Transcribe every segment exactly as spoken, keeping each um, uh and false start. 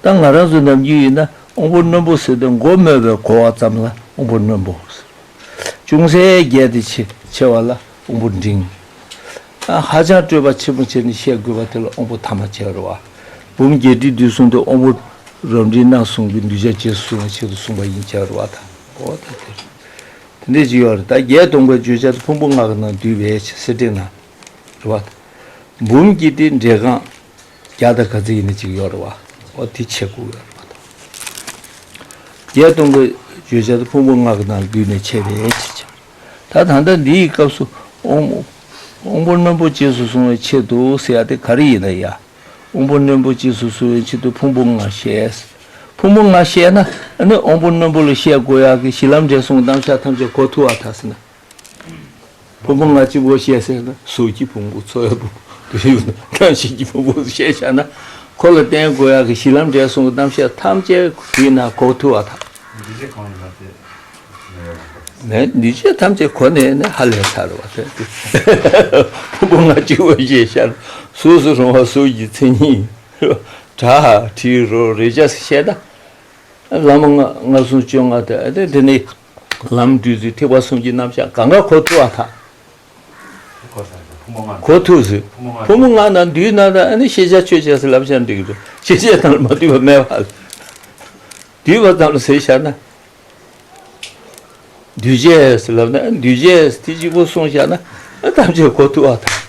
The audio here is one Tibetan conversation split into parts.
ད་ང་རང་ཚོ་ནམ་རྒྱུན་ཡིན་ན་དབང་པོ་རྣོན་པོ་ཟེར་དུས་མགོ་སྨོས་པའི་གོ་བ་ཙམ་ལ་དབང་པོ་རྣོན་པོ། ཅུང་ཟད་རྒྱས་ཏེ་ཆེ་ཆེ་བ་ལ་དབང་པོ་འབྲིང་། ཨ་ཧ་ཅང་སྤྲོས་པ་ཆེན་པོ་བྱས་ནས་བཤད་དགོས་པ་དེ་ལ་དབང་པོ་ཐ་མ་བྱ་བ་རེད་བ། འབུམ་རྒྱས་འབྲིང་བསྡུས་གསུམ་དུ་དབང་པོ་རབ་འབྲིང་རྣམ་གསུམ་གྱི་གདུལ་བྱ་རྗེས་སུ་བཟུང་བའི་ཆེད་དུ་གསུངས་པ་ཡིན་བྱ་བ་རེད་བ་ད། འོ་ད་དེ་རེད། དེ་འདྲས་ཅིག་ཡོད་རེད། ད་བརྒྱད་སྟོང་པའི་བརྗོད་བྱ་དེ་ཕུང་པོ་ལྔ་གི་ནང་འདུས་པའི་ཕྱིར་ཟེར་དེ་ན་རེད་བ། འབུམ་གྱི་དེ་འགྲེལ་རྐང་བརྒྱ་དང་ག་ཚོད་ཡིན་ན་ཅིག་ཡོད་རེད་བ། འོ་དེ་ཆེ་དགོས་ཡོད་རེད་བ་ད། བརྒྱད་སྟོང་པའི་བརྗོད་བྱ་དེ་ཕུང་པོ་ལྔ་གི་ནང་འདུས་ནས་ཆེ་བའི་ཕྱིར་བྱ། ད་ད་ལྟ་འདི་ཡི་སྐབས་སུ་དབང་དབང་པོ་རྣོན་པོ་རྗེས་སུ་བཟུང་བའི་ཆེད་དུ་ཟེར་ཡ་དེ་ག་རེ་ཡིན་ན་ཡ། དབང་པོ་རྣོན་པོ་རྗེས་སུ་བཟུང་བའི་ཆེད་དུ་ཕུང་པོ་ལྔ་བཤད། ཕུང་པོ་ལྔ་བཤད་ན་ཨ་ནི་དབང་པོ་རྣོན་པོ་ལ་བཤད་དགོས་ཡག་གི་གཞི་ལམ་འབྲས་གསུམ་རྣམ་གཞག་ཐམས་ཅད་གོ་ཐུབ་པར་ཐལ་ཟེར་ན། ཕུང་པོ་ལྔ་གཅིག་པོ་བཤད་ཟེར་ན་གཟུགས་ཀྱི་ཕུང་པོ་ཚོར་བའི་ཕུང་པོ་དུ་ཡུལ་རྣམ་ཤེས་ཀྱི་ཕུང་པོ་བཤད་བཞག་ན་ཁོ་ལ་བརྟེན་དགོས་ཡག་གི་གཞི་ལམ་འབྲས་གསུམ་རྣམ་གཞག་ཐམས་ཅད་དུས་ན་གོ་ཐུབ་པར་ཐལ། མེད་འདུས་བྱས་ཐམས་ཅད་གོ་ནས་ནི་ཧ་ལས་ཚར་བ་དེ། ཕུང་པོ་ལྔ་གཅིག་པོ་ཞེས་བཤད་ན་གཟུགས་སུ་རུང་བ་གཟུགས་ཀྱི་མཚན་ཉིད། སྒྲ་དྲི་རོ་རེག་བྱ་ཞེས་བཤད་ན། ལམ་ལྔ་ལྔ་གསུམ་བཅོ་ལྔ་དེ་དེ་དེ་ནི་ལམ་བདུད་རྩི་ཐེག་པ་གསུམ་གྱི་རྣམ་གཞག་གང་ག་གོ་ཐུབ་པར་ཐལ། གོ་ཐུབ་ཟེར། ཕུང་པོ་ལྔ་ནང་འདུས་ན་ད་ཨ་ནི་ཤེས་བྱ་ཆོས་ཅན་ཟེར་ལབ་བྱ་འགྲིག་གི་འདུག་ཤེས་བྱའི་སྟེང་ལ་མ་འདུས་པ་མེད་པ། འདུས་པ་ཙམ་ལ་ཟེར་བཞག་ན། འདུས་བྱས་ཟེར་ལབ་ན་འདུས་བྱས་དེ་གཅིག་པོ་གསུངས་བཞག་ན་ཐམས་ཅད་གོ་ཐུབ་པར་ཐལ།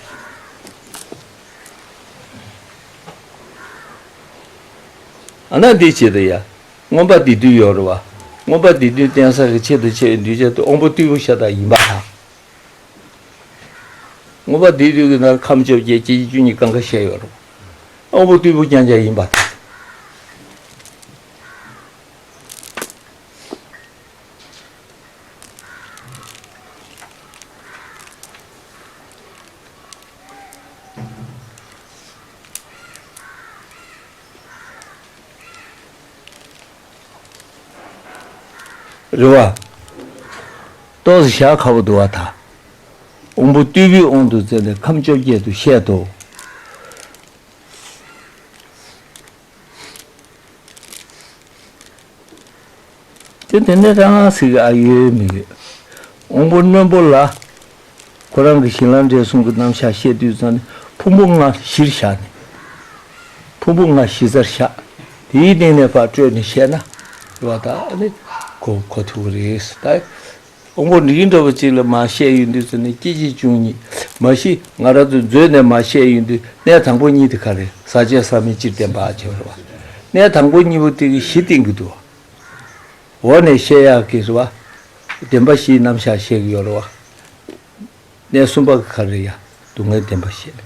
ཨ་ན་འདི་བྱེད་དུ་ཡ། མངོན་པ་འདི་དུས་ཡོད་རེད་བ། མངོན་པ་འདི་དུས་བསྟན་ས་གི་ཆེད་དུ་ཆེ་བའི་འདུས་བྱས་དེ་དབང་པོ་རྟུལ་པོ་ཤ་སྟག་ཡིན་པར་ཐལ། མངོན་པ་འདི་དུས་ཀྱི་ནང་ཁམས་བཅོ་བརྒྱད་སྐྱེ་མཆེད་བཅུ་གཉིས་གང་ག་བཤད་ཡོད་རེད། དབང་པོ་རྟུལ་པོ་རྐྱང་རྐྱང་ཡིན་པར་ཐལ། རེད་བ། ཏོག་ཙམ་བཞག་ཁ་བོ་འདུག་བ་ད། དབང་པོ་རྟུལ་པོའི་དབང་དུ་མཛད་ནས་ཁམས་བཅོ་བརྒྱད་དུ་བཤད་དོ། དེ་དེ་ནས་རང་ཟེར་གི་ཨ་ཡོད་མི་ཡོད། དབང་པོ་རྣོན་པོ་ལ། ཁོ་རང་གི་གཞི་ལམ་འབྲས་གསུམ་གྱི་རྣམ་གཞག་བཤད་དུས་ཙམ་ནས་ཕུང་པོ་ལྔ་གཞིར་བཞག་ནས། ཕུང་པོ་ལྔ་གཞི་རྩར་བཞག་དེའི་སྟེང་ནས་ཕར་སྤྲོས་ནས་བཤད་ན། རེད་བ་ད་ཨ་ནི་གོ་གོ་ཐུབ་ཀྱི་རེད་ད། དབང་པོ་འདི་འདྲ་བོ་གཅིག་ལ་མར་བཤད་ཡོང་དུས་ཙམ་ནས་སྐྱེ་མཆེད་བཅུ་གཉིས། མ་གཞི་ང་རང་ཚོ་མཛོད་ནས་མར་བཤད་ཡོང་དུས་གནས་དང་པོ་གཉིས་དེ་ག་རེ་ཟག་བཅས་ཟག་མེད་སྤྱིར་བདེན་པ་བྱེད་པ་རེད་བ། གནས་དང་པོ་གཉིས་པོ་དེ་གི་གཞི་བསྟན་གྱི་འདུག་འོག་ནས་བཤད་ཡག་གི་རེད་བ། བདེན་པ་བཞིའི་རྣམ་གཞག་བཤད་ཀྱི་ཡོད་རེད་བ། གནས་གསུམ་པ་གི་ག་རེ་ཡ། སྡུག་བསྔལ་བདེན་པ་བཤད།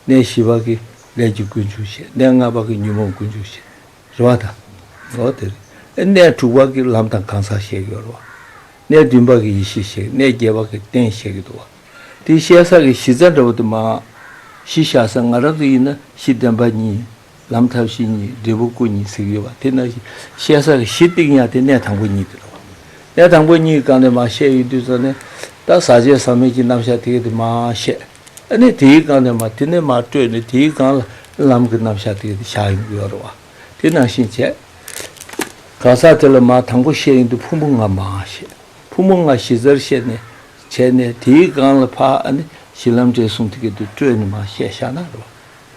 གནས་བཞི་པ་གི་ལས་ཀྱི་ཀུན་འབྱུང་བཤད། གནས་ལྔ་པ་གི་ཉོན་མོངས་ཀུན་འབྱུང་བཤད། རེད་བ་ད། འོ་དེ་རེད། གནས་དྲུག་པ་གི་ལམ་དང་གང་ཟག་བཤད་ཀྱི་ཡོད་རེད་བ། གནས་བདུན་པ་གི་ཡེ་ཤེས་བཤད། གནས་བརྒྱད་པ་གི་རྟེན་བཤད་ཀྱི་འདུག་བ། དེ་བཤད་ས་གི་གཞི་རྩ་འདྲ་བོ་དེ་མ། གཞི་བཞག་ས་ང་རང་ཚོ་ཡིན་ན་གཞི་བདེན་པ་གཉིས། ལམ་ཐབས་ཤེས་གཉིས། འབྲས་བུ་སྐུ་གཉིས་ཟེར་གྱི་ཡོད་པ་དེ་ནང་བཞིན་བཤད་ས་གི་གཞི་བཏིང་ཡག་དེ་གནས་དང་པོ་གཉིས་དེ་རེད་བ། གནས་དང་པོ་གཉིས་སྒང་ནས་མར་བཤད་ཡོང་དུས་ཙམ་ནས་ད་ཟག་བཅས་ཟག་མེད་ཀྱི་རྣམ་གཞག་དེ་ག་དེ་མར་བཤད། ཨ་ནི་དེའི་སྒང་ནས་མར་དེ་ནས་མར་སྤྲོས་ནས་དེའི་སྒང་ལ་ལམ་གྱི་རྣམ་གཞག་དེ་ག་དེ་བཞག་ཡོང་གི་ཡོད་རེད་བ། དེ་ནང་བཞིན་བྱས། གང་ཟག་དེ་ལ་མར་དང་པོ་བཤད་ཡོང་དུས་ཕུང་པོ་ལྔ་མར་བཤད། ཕུང་པོ་ལྔ་གཞི་རྩར་བཤད་ནས་བྱས་ནས་དེའི་སྒང་ལ་ཕར་ཨ་ནི་གཞི་ལམ་འབྲས་གསུམ་དེ་ག་དེ་སྤྲོས་ནས་མར་བཤད་བཞག་ན་རེད་བ།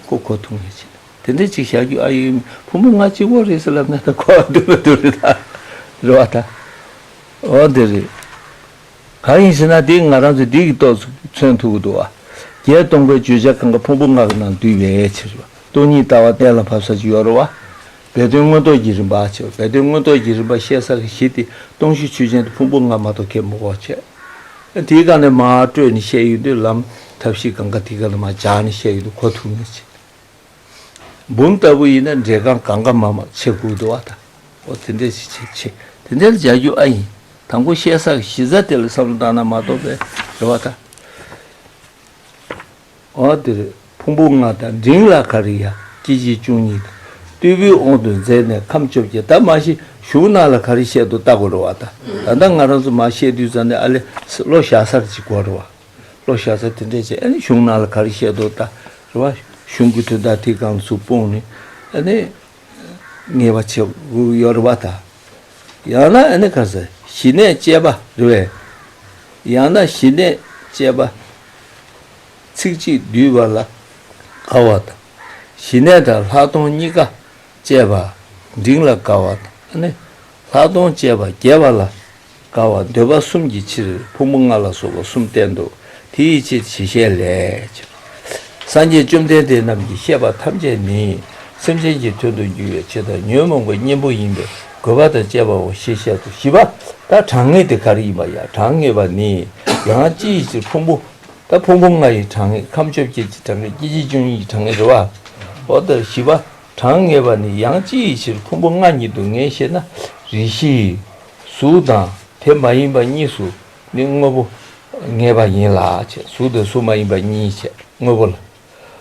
ཁོ་གོ་ཐུབ་ངེས་བྱེད། དེ་འདྲ་ཅིག་བཞག་རྒྱུ་ཨ་ཡོད་མི་ཕུང་པོ་ལྔ་གཅིག་པོ་རེད་ཟེར་ལབ་ན་ད་གོ་བ་འདུག་མི་འདུག་རེད་ད། རེད་བ་ད། འོ་འདི་རེད། གང་ཡིན་ཟེར་ན་དེ་ང་རང་ཚོས་འདི་གི་ཏོག་ཙམ་མཚོན་ཐུབ་ཀྱི་འདུག་བ། བརྒྱད་སྟོང་པའི་བརྗོད་བྱ་གང་ག་ཕུང་པོ་ལྔ་གི་ནང་འདུས་པའི་ཕྱིར་བ། སྟོང་ཉིད་ལྟ་བ་གཏན་ལ་ཕབ་ས་ཅིག་ཡོད་རེད་བ། སྦས་དོན་མངོན་རྟོགས་ཀྱི་རིམ་པ་ཆེ་བ། སྦས་དོན་མངོན་རྟོགས་ཀྱི་རིམ་པ་བཤད་ས་གི་གཞི་དེ་སྟོང་གཞི་ཆོས་ཅན་དུ་ཕུང་པོ་ལྔ་མ་གཏོགས་གང་མི་དགོས་བྱས། དེའི་སྒང་ནས་མར་སྤྲོས་ནས་བཤད་ཡོང་དུས་ལམ་ཐབས་ཤེས་གང་ག་དེའི་སྒང་ལ་མར་སྦྱར་ནས་བཤད་ཡོང་དུས་གོ་ཐུབ་ངེས་ཆེ། འབུམ་ལྟ་བུ་ཡིན་ན་འགྲེལ་རྐང་གང་ག་མ་མ་ཆེ་དགོས་འདུག་བ་ད། འོ་དེ་འདྲས་ཞིག་ཆེ་ཆེ་དེ་འདྲས་སྦྱར་རྒྱུ་ཨ་ཡིན། དང་པོ་བཤད་ས་གི་གཞི་རྩ་དེ་ལ་བསམ་བློ་བཏང་ན་མ་གཏོགས་པའི་རེད་བ་ད། འོ་དེ་རེད། ཕུང་པོ་ལྔ་དང་འབྲིང་ལ་ག་རེ་ཡ། སྐྱེ་མཆེད་བཅུ་གཉིས་དང་། རྟུལ་པོའི་དབང་དུ་མཛད་ནས་ཁམས་བཅོ་བརྒྱད་ད་མ་གཞི་གཞུང་ནང་ལ་ག་རེ་བཤད་འདུག་ལྟ་དགོས་རེད་བ་ད། ད་ལྟ་ང་རང་ཚོ་མར་བཤད་དུས་ཙམ་ནས་ཨ་ལེ་བློ་བཞག་སར་ཅིག་དགོས་རེད་བ། བློ་བཞག་ས་དེ་འདྲས་བྱས་ཨ་ནི་གཞུང་ནང་ལ་ག་རེ་བཤད་འདུག་ལྟ་རེད་བ། གཞུང་གི་དོན་དག་དེ་གང་ཚུར་སྤུངས་ནས་ཨ་ནི། ངེས་པ་བྱེད་དགོས་ཡོད་རེད་པ་ད། ཡང་ན་ཨ་ནི་ག་ས་ཞི་གནས་བཅས་པ་རེད་པས། ཡང་ན་ཞི་གནས་བཅས་པ། ཚིག་གཅིག་བསྡུས་པ་ལ་དགའ་བ་དང་། ཞི་གནས་དང་ལྷག་མཐོང་གཉིས་ཀ་བཅས་པ་འབྲིང་ལ་དགའ་བ་དང་། ཨ་ནི་ལྷག་མཐོང་བཅས་པ་རྒྱས་པ་ལ་དགའ་བ་འདོད་པ་གསུམ་གྱི་ཕྱིར་ཕུང་པོ་ལྔ་ལ་སོགས་པ་གསུམ་བསྟན་ཏོ། དེ་ཡི་ཕྱིར་ཞེས་བཤད་ལས། སངས་རྒྱས་བཅོམ་ལྡན་འདས་རྣམས་ཀྱིས་བཤད་པ་ཐམས་ཅད་ནི་སེམས་ཅན་གྱི་དོན་དུ་འགྱུར་བའི་ཕྱིར་དང་ཉོན་མོངས་པའི་གཉེན་པོ་ཡིན་པས་དགོས་པ་དང་བཅས་པའོ་ཞེས་བཤད་དོ། བཞི་པ། ད་གྲངས་ངེས་དེ་ག་རེ་ཡིན་པ་ཡང་གྲངས་ངེས་པ་ནི་ཡང་ཅི་ཡི་ཕྱིར་ཕུང་པོ། ད་ཕུང་པོ་ལྔ་ཡི་གྲངས་ངེས་ཁམས་བཅོ་བརྒྱད་ཀྱི་གྲངས་ངེས་སྐྱེ་མཆེད་བཅུ་གཉིས་ཀྱི་གྲངས་ངེས་རེད་པ། འོ་ད་བཞི་པ། གྲངས་ངེས་པ་ནི་ཡང་ཅི་ཡི་ཕྱིར་ཕུང་པོ་ལྔ་ཉིད་དུ་ངེས་ཤེ་ན། རེ་ཞིག་གཟུགས་དང་དེ་མ་ཡིན་པ་གཉིས་སུ་ནི་དངོས་པོ་ངེས་པ་ཡིན་ལ་བྱས། གཟུགས་དང་གཟུགས་མ་ཡིན་པ་གཉིས་བྱས་དངོས་པོ་ལ།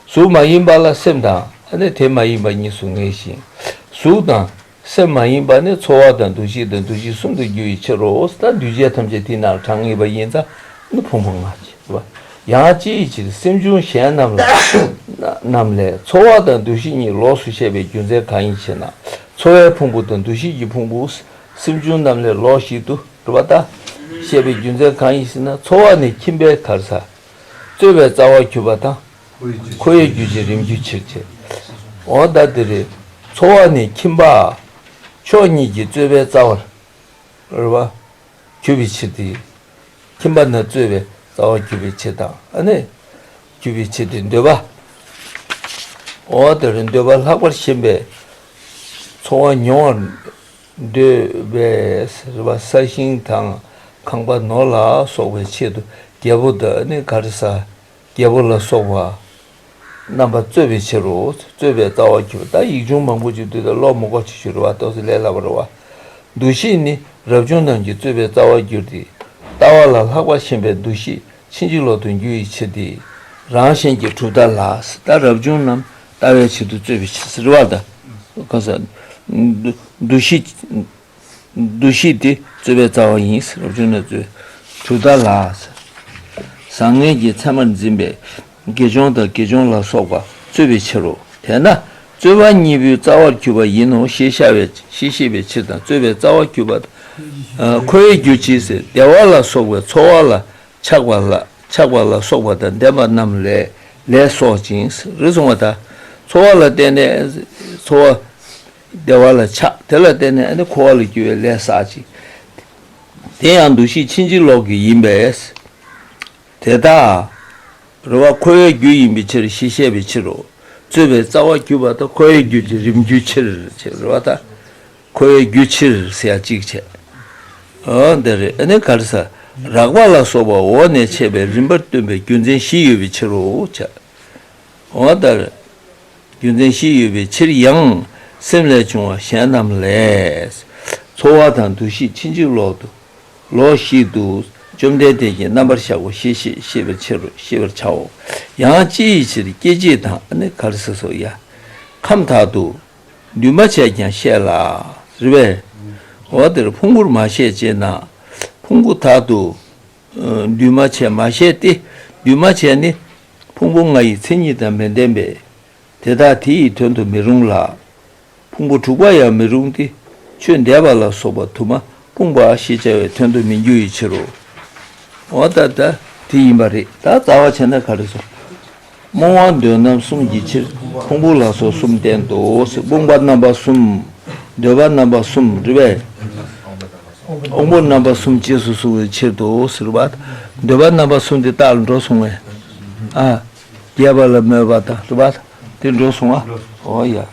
གཟུགས་མ་ཡིན་པ་ལ་སེམས་དང་ཨ་ནི་དེ་མ་ཡིན་པ་གཉིས་སུ་ངེས་ཤིང་། གཟུགས་དང་སེམས་མ་ཡིན་པ་ནི་ཚོར་བ་དང་འདུ་ཤེས་དང་འདུ་བྱེད་གསུམ་དུ་འགྱུར་བའི་ཕྱིར་རོ། ད་འདུས་བྱས་ཐམས་ཅད་དེའི་ནང་གྲངས་ངེས་པ་ཡིན་ཙང་ནི་ཕུང་པོ་ལྔ་བྱས་པ། ཡང་ཅི་ཡི་ཕྱིར་སེམས་བྱུང་གཞན་རྣམས་ལ་རྣམས་ལས་ཚོར་བ་དང་འདུ་ཤེས་གཉིས་ལོགས་སུ་བཤད་པའི་རྒྱུ་མཚན་གང་ཡིན་ཞེ་ན། ཚོར་བའི་ཕུང་པོ་དང་འདུ་ཤེས་ཀྱི་ཕུང་པོ་སེམས་བྱུང་རྣམས་ལས་ལོགས་ཤིག་ཏུ་རེད་པ་ད། བཤད་པའི་རྒྱུ་མཚན་གང་ཡིན་ཞེ་ན། ཚོར་བ་ནི་ཁྱིམ་པའི་ག་རེ་ཟ། རྩོད་པའི་རྩ་བར་གྱུར་པ་དང་། འཁོར་བའི་རྒྱུ་ཅན་རིམ་གྱུར་ཕྱིར་བྱས། འོ་ད་དེ་རེད། ཚོར་བ་ནི་ཁྱིམ་པ། ཕྱོགས་གཉིས་ཀྱི་རྩོད་པའི་རྩ་བར། རེད་པ། གྱུར་པའི་ཕྱིར་ཏེ། ཁྱིམ་པ་ནི་རྩོད་པའི་རྩ་བར་གྱུར་པའི་ཕྱིར་དང་ཨ་ནི། གྱུར་པའི་ཕྱིར་ཏེ་འདོད་པ། འོ་དེ་རེད། འདོད་པ་ལྷག་པར་ཞེན་པས་ཚོར་བ་མྱོང་བར་འདོད་པས་རེད་པ། ས་ཞིང་དང་ཁང་པ་ནོར་ལ་སོགས་པའི་ཆེད་དུ་རྒྱལ་པོ་དང་ནི་ག་རེ་ཟ། རྒྱལ་པོ་ལ་སོགས་པ་རྣམ་པ་རྩོད་པའི་ཕྱིར་རོ། རྩོད་པའི་རྩ་བར་གྱུར་པ། ད་ཡིག་ཆུང་མང་པོ་ཅིག་འདུག་ད་ཀློག་མི་དགོས་ཅིག་ཞུ་རེད་པ། ཏོག་ཙམ་ལས་སླ་པོ་རེད་པ། འདུ་ཤེས་ནི་རབ་བྱུང་རྣམས་ཀྱི་རྩོད་པའི་རྩ་བར་གྱུར་ཏེ། ལྟ་བ་ལ་ལྷག་པར་ཞེན་པའི་འདུ་ཤེས་ཕྱིན་ཅི་ལོག་ཏུ་འགྱུར་བའི་ཕྱིར་ཏེ། རང་གཞན་གྱི་གྲུབ་མཐའ་ལ། ད་རབ་བྱུང་རྣམས་ལྟ་བའི་ཆེད་དུ་རྩོད་པའི་ཕྱིར་ཟེར་བ་དང་། ག་ས། འདུ་འདུ་ཤེས། འདུ་ཤེས་དེ་རྩོད་པའི་རྩ་བ་ཡིན་ཟེར། རབ་བྱུང་རྣམས་རྩོད་པའི་གྲུབ་མཐའ་ལ། བཟང་ངན་གྱི་མཚན་མར་འཛིན་པའི་དགེ་སྦྱོང་དང་དགེ་སྦྱོང་ལ་སོགས་པ་རྩོད་པའི་ཕྱིར་རོ། དེས་ན་རྩོད་པ་གཉིས་པོའི་རྩ་བར་གྱུར་པ་ཡིན་ནོ་ཞེས་བཤད་པའི་ཞེས་བཤད་པའི་ཕྱིར་དང་། རྩོད་པའི་རྩ་བར་གྱུར་པ་དང་། འཁོར་བའི་རྒྱུ་ཅི་ཟེར། བདེ་བ་ལ་སོགས་པའི་ཚོར་བ་ལ་ཆགས་པ་ལ་ཆགས་པ་ལ་སོགས་པ་དང་ལྡན་པ་རྣམས་ལས་ལས་བསགས་ཅིང་། རེད་སོང་བ་དང་། ཚོར་བ་ལ་བརྟེན་ནས་ཚོར་བ། བདེ་བ་ལ་ཆགས། དེ་ལ་བརྟེན་ནས་ཨ་ནི་འཁོར་བ་ལ་རྒྱུ་བའི་ལས་བསགས་ཅིང་། དེ་ཡང་འདུ་ཤེས་ཕྱིན་ཅི་ལོག་གི་ཡིན་པས། དེ་དག་རེད་པ། འཁོར་བའི་རྒྱུ་ཡིན་པའི་ཕྱིར་ཞེས་བཤད་པའི་ཕྱིར་རོ། རྩོད་པའི་རྩ་བར་གྱུར་པ་དང་འཁོར་བའི་རྒྱུ་ཅན་རིམ་གྱུར་ཕྱིར་བྱས་རེད་པ་ད། འཁོར་བའི་རྒྱུ་ཕྱིར་ཟེར་ཡ་གཅིག་བྱས། འོ་འདི་རེད། ཨ་ནི་ག་རེ་ཟ། རགས་པ་ལ་སོགས་པ་འོག་ནས་འཆད་པའི་རིམ་པར་སྟོན་པའི་རྒྱུ་མཚན་བཞི་ཡོད་པའི་ཕྱིར་རོ་བྱས། འོ་ལྟར། རྒྱུ་མཚན་བཞི་ཡོད་པའི་ཕྱིར་ཡང་སེམས་ལས་བྱུང་བ་གཞན་རྣམས་ལས། ཚོར་བ་དང་འདུ་ཤེས་ཕྱིན་ཅི་ལོག་ཏུ་ལོགས་ཤིག་ཏུ་བཅོམ་ལྡན་འདས་ཀྱིས་རྣམ་པར་གཞག་གོ་ཞེས་ཤེས་པའི་ཕྱིར་རོ། ཤེས་པར་བྱའོ། ཡང་ཅི་ཡི་ཕྱིར་སྐྱེ་མཆེད་དང་ཨ་ནི་ག་རེ་ཟེར་སོ་ཡ། ཁམས་དག་ཏུ་འདུས་མ་བྱས་ཀྱང་བཤད་ལ། རེད་པས། འོ་དེར་ཕུང་པོར་མ་བཤད་ཅེ་ན། ཕུང་པོ་དག་ཏུ་འདུས་མ་བྱས་མ་བཤད་དེ། འདུས་མ་བྱས་ནི་ཕུང་པོ་ལྔ་ཡི་མཚན་ཉིད་དང་མི་ལྡན་པས། དེ་དག་དེ་ཡི་དོན་དུ་མི་རུང་ལ། ཕུང་པོ་དྲུག་པ་ཡང་མི་རུང་སྟེ། ཆོས་འདས་པ་ལ་སོགས་པ་དུ་མ་སྤུངས་པ་ཞེས་བྱ་བའི་དོན་དུ་མི་འགྱུར་བའི་ཕྱིར་རོ། འོ་ད་ལྟ་དེ་ཡིན་པ་རེད། ད་རྩ་བ་བྱས་ན་ག་རེ་སོང་། རྨོངས་པ་འདོད་རྣམས་གསུམ་གྱི་ཕྱིར་ཕུང་པོ་ལ་སོགས་གསུམ་བསྟན་ཏོ། སྤུངས་པ་རྣམ་པ་གསུམ། འདོད་པ་རྣམ་པ་གསུམ་རེད་པས། དབང་པོ་རྣམ་པ་གསུམ་རྗེས་སུ་བཟུང་བའི་ཕྱིར་དུ་ཟེར་བ། འདོད་པ་རྣམ་པ་གསུམ་དེ་རྟགས་ལ་འགྲོ་སོང་བས། ཨ། རྒྱས་པ་ལ་མོས་པ་དང་རེད་པ། དེ་འགྲོ་སོང་ཨ། འོ་ཡ།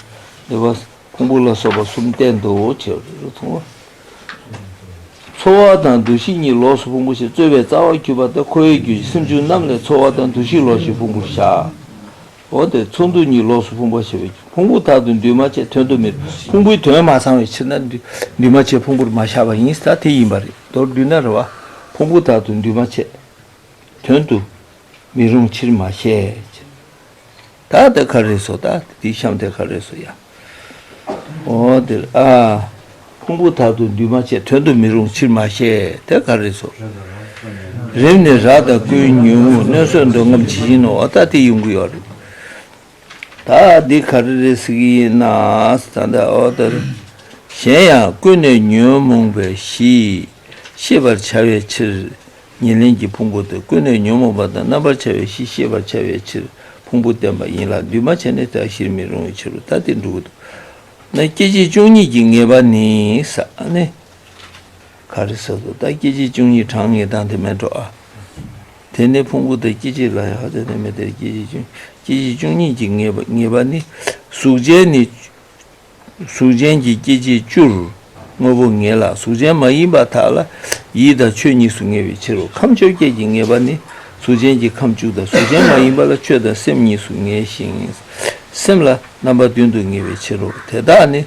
འདོད་པ་ཕུང་པོ་ལ་སོགས་པ་གསུམ་བསྟན་ཏོ་ཅེས་གསུངས། ཚོར་བ་དང་འདུ་ཤེས་གཉིས་ལོགས་སུ་ཕུང་པོ་ཞེས་རྩོད་པའི་རྩ་བར་གྱུར་པ་དང་འཁོར་བའི་རྒྱུ་ཞེས་སེམས་བྱུང་རྣམས་ལས་ཚོར་བ་དང་འདུ་ཤེས་ལོགས་ཤིག་ཕུང་པོར་བཞག་འོ་དེ་ཚོར་འདུ་གཉིས་ལོགས་སུ་ཕུང་པོ་ཞེས་པའི་ཕུང་པོ་དག་ཏུ་འདུས་མ་བྱས་དོན་དུ་མི་རུང་། ཕུང་པོའི་དོན་མ་ཚང་བའི་ཕྱིར་ན་འདུས་འདུས་མ་བྱས་ཕུང་པོར་མ་བཞག་པ་ཡིན། ད་དེ་ཡིན་པ་རེད། མདོར་བསྡུས་ན་རེད་བ། ཕུང་པོ་དག་ཏུ་འདུས་མ་བྱས་དོན་དུ་མི་རུང་ཕྱིར་མ་བཤད། ད་དེ་ག་རེ་སོ། ད་དེ་གཤམ་དེ་ག་རེ་སོ་ཡ། འོ་དེར་ཨ། ཕུང་པོ་དག་ཏུ་འདུས་མ་བྱས་དོན་དུ་མི་རུང་ཕྱིར་མ་བཤད། དེ་ག་རེ་སོ། རིམས་ནི་རགས་དང་ཀུན་ཉོན་མོངས། གནོད་བསོད་འདོད་རྔམ་ཇི་བཞིན་ནོ། ད་དེ་ཡོང་གི་ཡོད་རེད། ད་འདི་ག་རེ་རེད་ཟེར་གྱི་ཡིན་ན། ད་ལྟ་འོ་ད་གཞན་ཡང་ཀུན་ནས་ཉོན་མོངས་པའི་གཞི་ཤེས་པར་བྱ་བའི་ཕྱིར། ཉེར་ལེན་གྱི་ཕུང་པོ་དེ་ཀུན་ནས་ཉོན་མོངས་པ་དང་རྣམ་པར་བྱ་བའི་གཞི་ཤེས་པར་བྱ་བའི་ཕྱིར་ཕུང་པོ་བསྟན་པ་ཡིན་ལ། འདུས་མ་བྱས་ནས་དེ་གཞིར་མི་རུང་བའི་ཕྱིར་རོ། ད་དེ་འགྲོ་གི་འདུག་ན་སྐྱེ་མཆེད་བཅུ་གཉིས་ཀྱི་ངེས་པ་ནི་ས་ནི། ག་རེ་ཟེར་དུ་ད་སྐྱེ་མཆེད་བཅུ་གཉིས་གྲངས་ངེས་དང་དེ་མེད་འགྲོ་ཨ། དེ་ནི་ཕུང་པོ་དང་སྐྱེ་མཆེད་ལ་ཡང་ཧ་ཅང་དེ་མེད་དེ། སྐྱེ་མཆེད་བཅུ་སྐྱེ་མཆེད་བཅུ་གཉིས་ཀྱི་ངེས་པ་ངེས་པ་ནི། གཟུགས་ཅན་ནི། གཟུགས་ཅན་གྱི་སྐྱེ་མཆེད་བཅུར་དངོས་པོ་ངེས་ལ། གཟུགས་ཅན་མ་ཡིན་པ་དག་ལ་ཡིད་དང་ཆོས་གཉིས་སུ་ངེས་པའི་ཕྱིར་རོ། ཁམས་བཅོ་བརྒྱད་ཀྱི་ངེས་པ་ནི། གཟུགས་ཅན་གྱི་ཁམས་བཅུ་དང་། གཟུགས་ཅན་མ་ཡིན་པ་ལ་ཆོས་དང་སེམས་གཉིས་སུ་ངེས་ཤིང་། སེམས་ལ་རྣམ་པ་བདུན་དུ་ངེས་པའི་ཕྱིར་རོ། དེ་དག་ནི།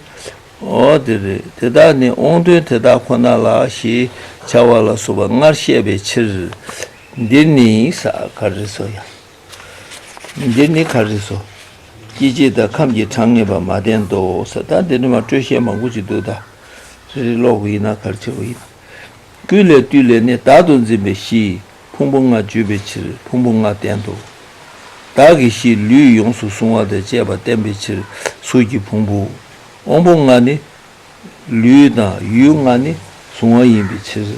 འོ་དེ་རེད། དེ་དག་ནི་དབང་དོན་དེ་དག་ཁོ་ན་ལ་ཞེས་བྱ་བ་ལ་སོགས་པ་སྔར་བཤད་པའི་ཕྱིར། འདིར་ནི་ས་ག་རེ་སོ་ཡ། འདིར་ནི་ག་རེ་སོ། སྐྱེ་མཆེད་དང་ཁམས་ཀྱི་གྲངས་ངེས་པ་མ་བསྟན་ཏོ་ས། ད་འདི་ནི་མ་སྤྲོས་བཤད་མང་པོ་ཅིག་འདུག་ད་རེ་རེ་ཀློག་གི་ཡིན་ན་ག་རེ་བྱེད་དགོས་ཡིན། ཀུན་ལས་བཏུས་ལས་ནི་བདག་ཏུ་འཛིན་པའི་གཞི་ཕུང་པོ་ལྔ་བརྗོད་པའི་ཕྱིར་ཕུང་པོ་ལྔ་བསྟན་ཏོ། བདག་གི་གཞི་ལུས་ཡོངས་སུ་གཟུང་བ་དང་བཅས་པ་བསྟན་པའི་ཕྱིར་གཟུགས་ཀྱི་ཕུང་པོ། དབང་པོ་ལྔ་ནི། ལུས་དང་ཡུལ་ལྔ་ནི་གཟུང་བ་ཡིན་པའི་ཕྱིར།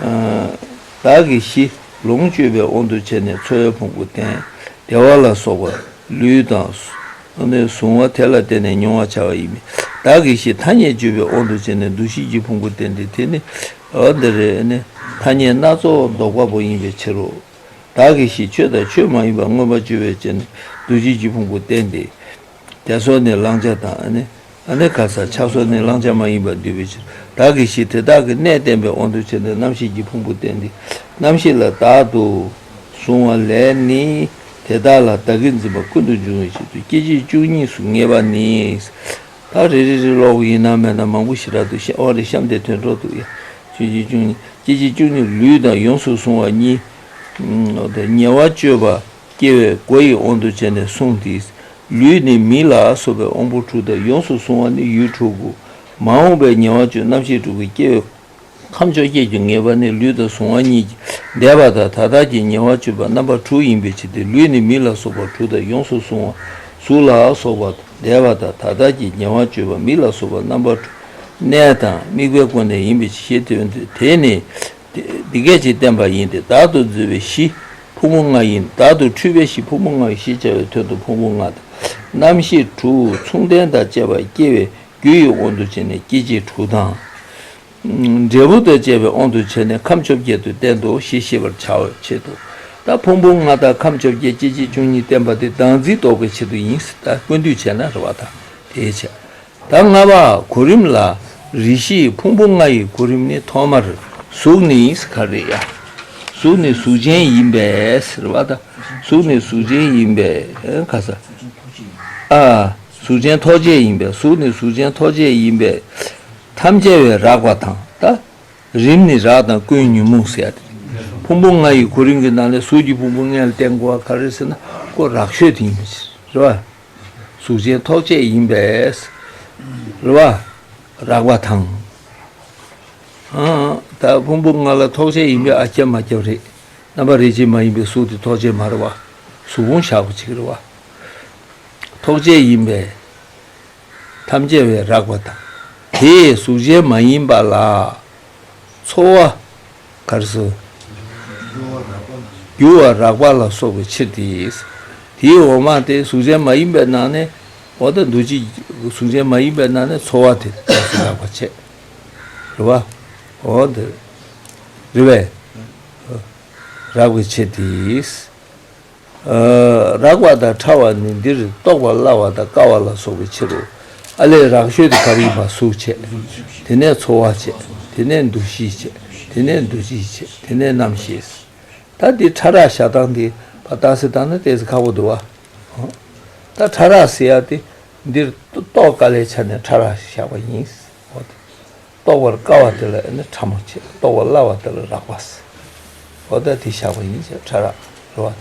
ཨ། བདག་གི་གཞི་ལོངས་སྤྱོད་པའི་དབང་དུ་བྱས་ནས་ཚོར་བའི་ཕུང་པོ་བསྟན། བདེ་བ་ལ་སོགས་པ་ལུས་དང་། ཨ་ནི་གཟུང་བ་དེ་ལ་བརྟེན་ནས་མྱོང་བར་བྱ་བ་ཡིན་པས། བདག་གི་གཞི་ཐ་སྙད་བརྗོད་པའི་དབང་དུ་བྱས་ནས་འདུ་ཤེས་ཀྱི་ཕུང་པོ་བསྟན་ཏེ། དེ་ནི་འོ་འདི་རེད། ཨ་ནི་ཐ་སྙད་སྣ་ཚོགས་འདོགས་པ་པོ་ཡིན་པའི་ཕྱིར་རོ། བདག་གི་གཞི་ཆོས་དང་ཆོས་མ་ཡིན་པ་མངོན་པར་བརྗོད་པའི་ཕྱིར་ནི་འདུ་བྱེད་ཀྱི་ཕུང་པོ་བསྟན་ཏེ། དེ་སོགས་ནི་བླང་བྱ་དང་། ཨ་ནི་ཨ་ནི་ག་ས་ཆགས་སོགས་ནི་བླང་བྱ་མ་ཡིན་པར་འདུས་པའི་ཕྱིར། བདག་གི་གཞི་དེ་དག་གི་གནས་བསྟན་པའི་དབང་དུ་བྱས་ནས་རྣམ་ཤེས་ཀྱི་ཕུང་པོ་བསྟན་ཏེ། རྣམ་ཤེས་ལ་བདག་ཏུ་བཟུང་བ་ལས་ནི་དེ་དག་ལ་བདག་གིར་འཛིན་པ་ཀུན་ཏུ་འབྱུང་བའི་ཕྱིར་དུ་སྐྱེ་མཆེད་བཅུ་གཉིས་སུ་ངེས་པ་ནི། ད་རེ་རེ་རེ་ཀློག་གི་ཡིན་ན་མེད་ན་མང་པོ་ཞེ་དྲག་འདུག་ཤ་འོ་རེ་གཤམ་དེ་ཐོན་འགྲོ་འདུག་ཡ། སྐྱེ་མཆེད་བཅུ་གཉིས། སྐྱེ་མཆེད་བཅུ་གཉིས་ལུས་དང་ཡོངས་སུ་གཟུང་བ་གཉིས། ཨ་ཉེ་བར་སྤྱོད་པ་སྐྱེ་བའི་སྒོ་ཡི་དབང་དུ་བྱས་ནས་གསུངས་ཏེ། ལུས་ནི་མི་ལ་སོགས་པའི་དབང་པོ་དྲུག་དང་ཡོངས་སུ་གཟུང་བ་ནི་ཡུལ་དྲུག་གོ། མ་འོངས་པའི་ཉེ་བར་སྤྱོད་རྣམ་ཤེས་དྲུག་གི་སྐྱེ་བའི་ཁམས་བཅོ་བརྒྱད་ཀྱི་ངེས་པ་ནི་ལུས་དང་གཟུང་བ་གཉིས་ཀྱི་འདས་པ་དང་ད་ལྟ་གྱི་ཉེ་བར་སྤྱོད་པ་རྣམ་པ་དྲུག་ཡིན་པའི་ཕྱིར་ཏེ། ལུས་ནི་མི་ལ་སོགས་པ་དྲུག་དང་ཡོངས་སུ་གཟུང་བ་གཟུགས་ལ་སོགས་པ་འདས་པ་དང་ད་ལྟ་གྱི་ཉེ་བར་སྤྱོད་པ་མི་ལ་སོགས་པ་རྣམ་པ་དྲུག་གནས་དང་དམིགས་པའི་སྒོ་ནས་ཡིན་པའི་ཕྱིར་ཞེས་དོན་དེ་ནི་འདི་སྐད་ཅེས་བསྟན་པ་ཡིན་ཏེ། བདག་ཏུ་འཛིན་པའི་གཞི་ཕུང་པོ་ལྔ་ཡིན། བདག་ཏུ་འཁྲུལ་པའི་གཞི་ཕུང་པོ་ལྔ་ཡི་གཞི་བྱ་བའི་དོན་དུ་ཕུང་པོ་ལྔ་དང་། རྣམ་ཤེས་དྲུག་མཚུངས་ལྡན་དང་བཅས་པ་སྐྱེ་བའི་རྒྱུ་ཡི་དབང་དུ་བྱས་ནས་སྐྱེ་མཆེད་དྲུག་དང་། འབྲས་བུ་དང་བཅས་པའི་དབང་དུ་བྱས་ནས་ཁམས་བཅོ་བརྒྱད་དུ་བསྟན་ཏོ་ཞེས་ཤེས་པར་བྱ་བའི་ཆེད་དུ། ད་ཕུང་པོ་ལྔ་དང་ཁམས་བཅོ་བརྒྱད་སྐྱེ་མཆེད་བཅུ་གཉིས་བསྟན་པ་དེ་བདག་འཛིན་བཟློག་པའི་ཆེད་དུ་ཡིན། ད་ཀུན་བཏུས་བྱས་ན་རེད་བ། ད་དེའི་ཆེད། ད་ལྔ་པ་གོ་རིམ་ལ། རེ་ཞིག་ཕུང་པོ་ལྔ་ཡི་གོ་རིམ་ནི་ཐོག་མར་གཟུགས་ནི་ག་རེ་ཡ། གཟུགས་ནི་གཟུགས་ཅན་ཡིན་པས་ཟེར་བ་དང་། གཟུགས་ནི་གཟུགས་ཅན་ཡིན་པས་ག་ས། ཨ། གཟུགས་ཅན་ཐོགས་བཅས་ཡིན་པས། གཟུགས་ནི་གཟུགས་ཅན་ཐོགས་བཅས་ཡིན་པས། ཐམས་ཅད་པའི་རགས་པ་དང་། ད་རིམས་ནི་རགས་དང་ཀུན་ཉོན་མོངས་ཟེར་ཡ་དེ། ཕུང་པོ་ལྔ་ཡི་གོ་རིམ་གྱི་ནང་ནས་གཟུགས་ཀྱི་ཕུང་པོ་ལྔ་ལ་བརྟེན་དགོས་པ་ག་རེ་ཟེར་ན། ཁོ་རགས་ཤོས་དེ་ཡིན་པ་ཅིག་རེད་བ། གཟུགས་ཅན་ཐོགས་བཅས་ཡིན་པས། རེད་བ། རགས་པ་དང་། ཨ། ད་ཕུང་པོ་ལྔ་ལ་ཐོགས་བཅས་ཡིན་པས་ཨ་ཁྱབ་མ་ཁྱབ་རེད། རྣམ་པ་རེ་ཅན་མ་ཡིན་པའི་གཟུགས་དེ་ཐོགས་བཅས་མ་རེད་བ། གཟུགས་ཕུང་བཞག་པ་ཅིག་རེད་བ། ཐོགས་བཅས་ཡིན་པས། ཐམས་ཅད་པའི་རགས་པ་དང་། དེས་གཟུགས་ཅན་མ་ཡིན་པ་ལ། ཚོར་བ། ག་རེ་ཟེར། འགྱུར་བ་རགས་པ་ལ་སོགས་པའི་ཕྱིར་ཏེ། དེའི་འོག་མ་དེ་གཟུགས་ཅན་མ་ཡིན་པའི་ནང་ནས། འོ་ད་འདུ་བྱེད་གཟུགས་ཅན་མ་ཡིན་པའི་ནང་ནས་ཚོར་བ་དེ་རགས་པ་བྱས། རེད་བ། འོ་དེ། རེད་པས། རགས་པའི་ཕྱིར་ཏེ། ཨ། རགས་པ་དང་ཕྲ་བ་ནི་འདིར་རྟོགས་པར་སླ་བ་དང་དཀའ་བ་ལ་སོགས་པའི་ཕྱིར་རོ། ཨ་ལས་རགས་ཤོས་དེ་ག་རེ་ཡིན་པ་གཟུགས་བྱས། དེ་ནས་ཚོར་བ་བྱས། དེ་ནས་འདུ་ཤེས་བྱས། དེ་ནས་འདུ་བྱེད་བྱས། དེ་ནས་རྣམ་ཤེས། ད་འདི་ཕྲ་རགས་བཞག་སྟངས་འདི་ཕར་བལྟས་ཏེ་བལྟས་ན་ཏོག་ཙམ་ཁག་པོ་འདུག་བ། ད་ཕྲ་རགས་ཟེར་ཡ་དེ་འདིར་རྟོགས་དཀའ་ལས་ཆ་ནས་ཕྲ་རགས་བཞག་པ་ཡིན། འོ་དེ། རྟོགས་པར་དཀའ་བ་དེ་ལ་ནི་ཕྲ་མོ་བྱས། རྟོགས་པར་སླ་བ་དེ་ལ་རགས་པ་ཟེར། འོ་ད་དེ་བཞག་པ་ཡིན་ཟེར། ཕྲ་རགས་རེད་བ།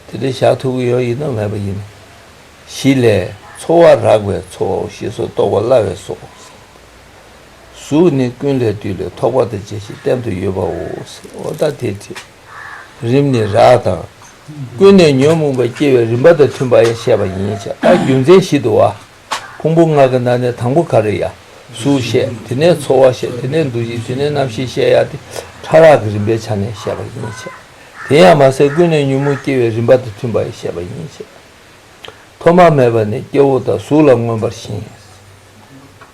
དེ་འདྲ་བཞག་ཐུབ་ཀྱི་ཡོད་ཡིན་ནམ་མེད་པ་ཡིན། གཞི་ལས། ཚོར་བ་རགས་པས་ཚོར་ཞེས་སོགས་རྟོགས་པར་སླ་བས་སོ། གཟུགས་ནི་ཀུན་ལས་བཏུས་ལས། ཐོགས་པ་དང་བཅས་ཤིང་བསྟན་དུ་ཡོད་པའོ་ཟེར། འོ་ད་དེ་དེ། རིམས་ནི་རགས་དང་ ཀུན་ནས་ཉོན་མོངས་པ་སྐྱེ་བའི་རིམ་པ་དང་མཐུན་པ་ཡང་བཤད་པ་ཡིན་ཞེས། ད་རྒྱུ་མཚན་བཞི་འདུག་བ། ཕུང་པོ་ལྔ་གི་ནང་ནས་དང་པོ་ག་རེ་ཡ། གཟུགས་བཤད། དེ་ནས་ཚོར་བ་བཤད། དེ་ནས་འདུ་ཤེས། དེ་ནས་རྣམ་ཤེས་བཤད་ཡ་དེ་ཕྲ་རགས་ཀྱི་རིམ་པའི་ཆ་ནས་བཤད་པ་ཡིན་ཞེས། དེ་ཡང་མ་ཟད་ཀུན་ནས་ཉོན་མོངས་སྐྱེ་བའི་རིམ་པ་དང་མཐུན་པ་ཡང་བཤད་པ་ཡིན་ཞེས། ཐོག་མ་མེད་པ་ནས་སྐྱེ་བོ་དང་གཟུགས་ལ་མངོན་པར་ཞེན།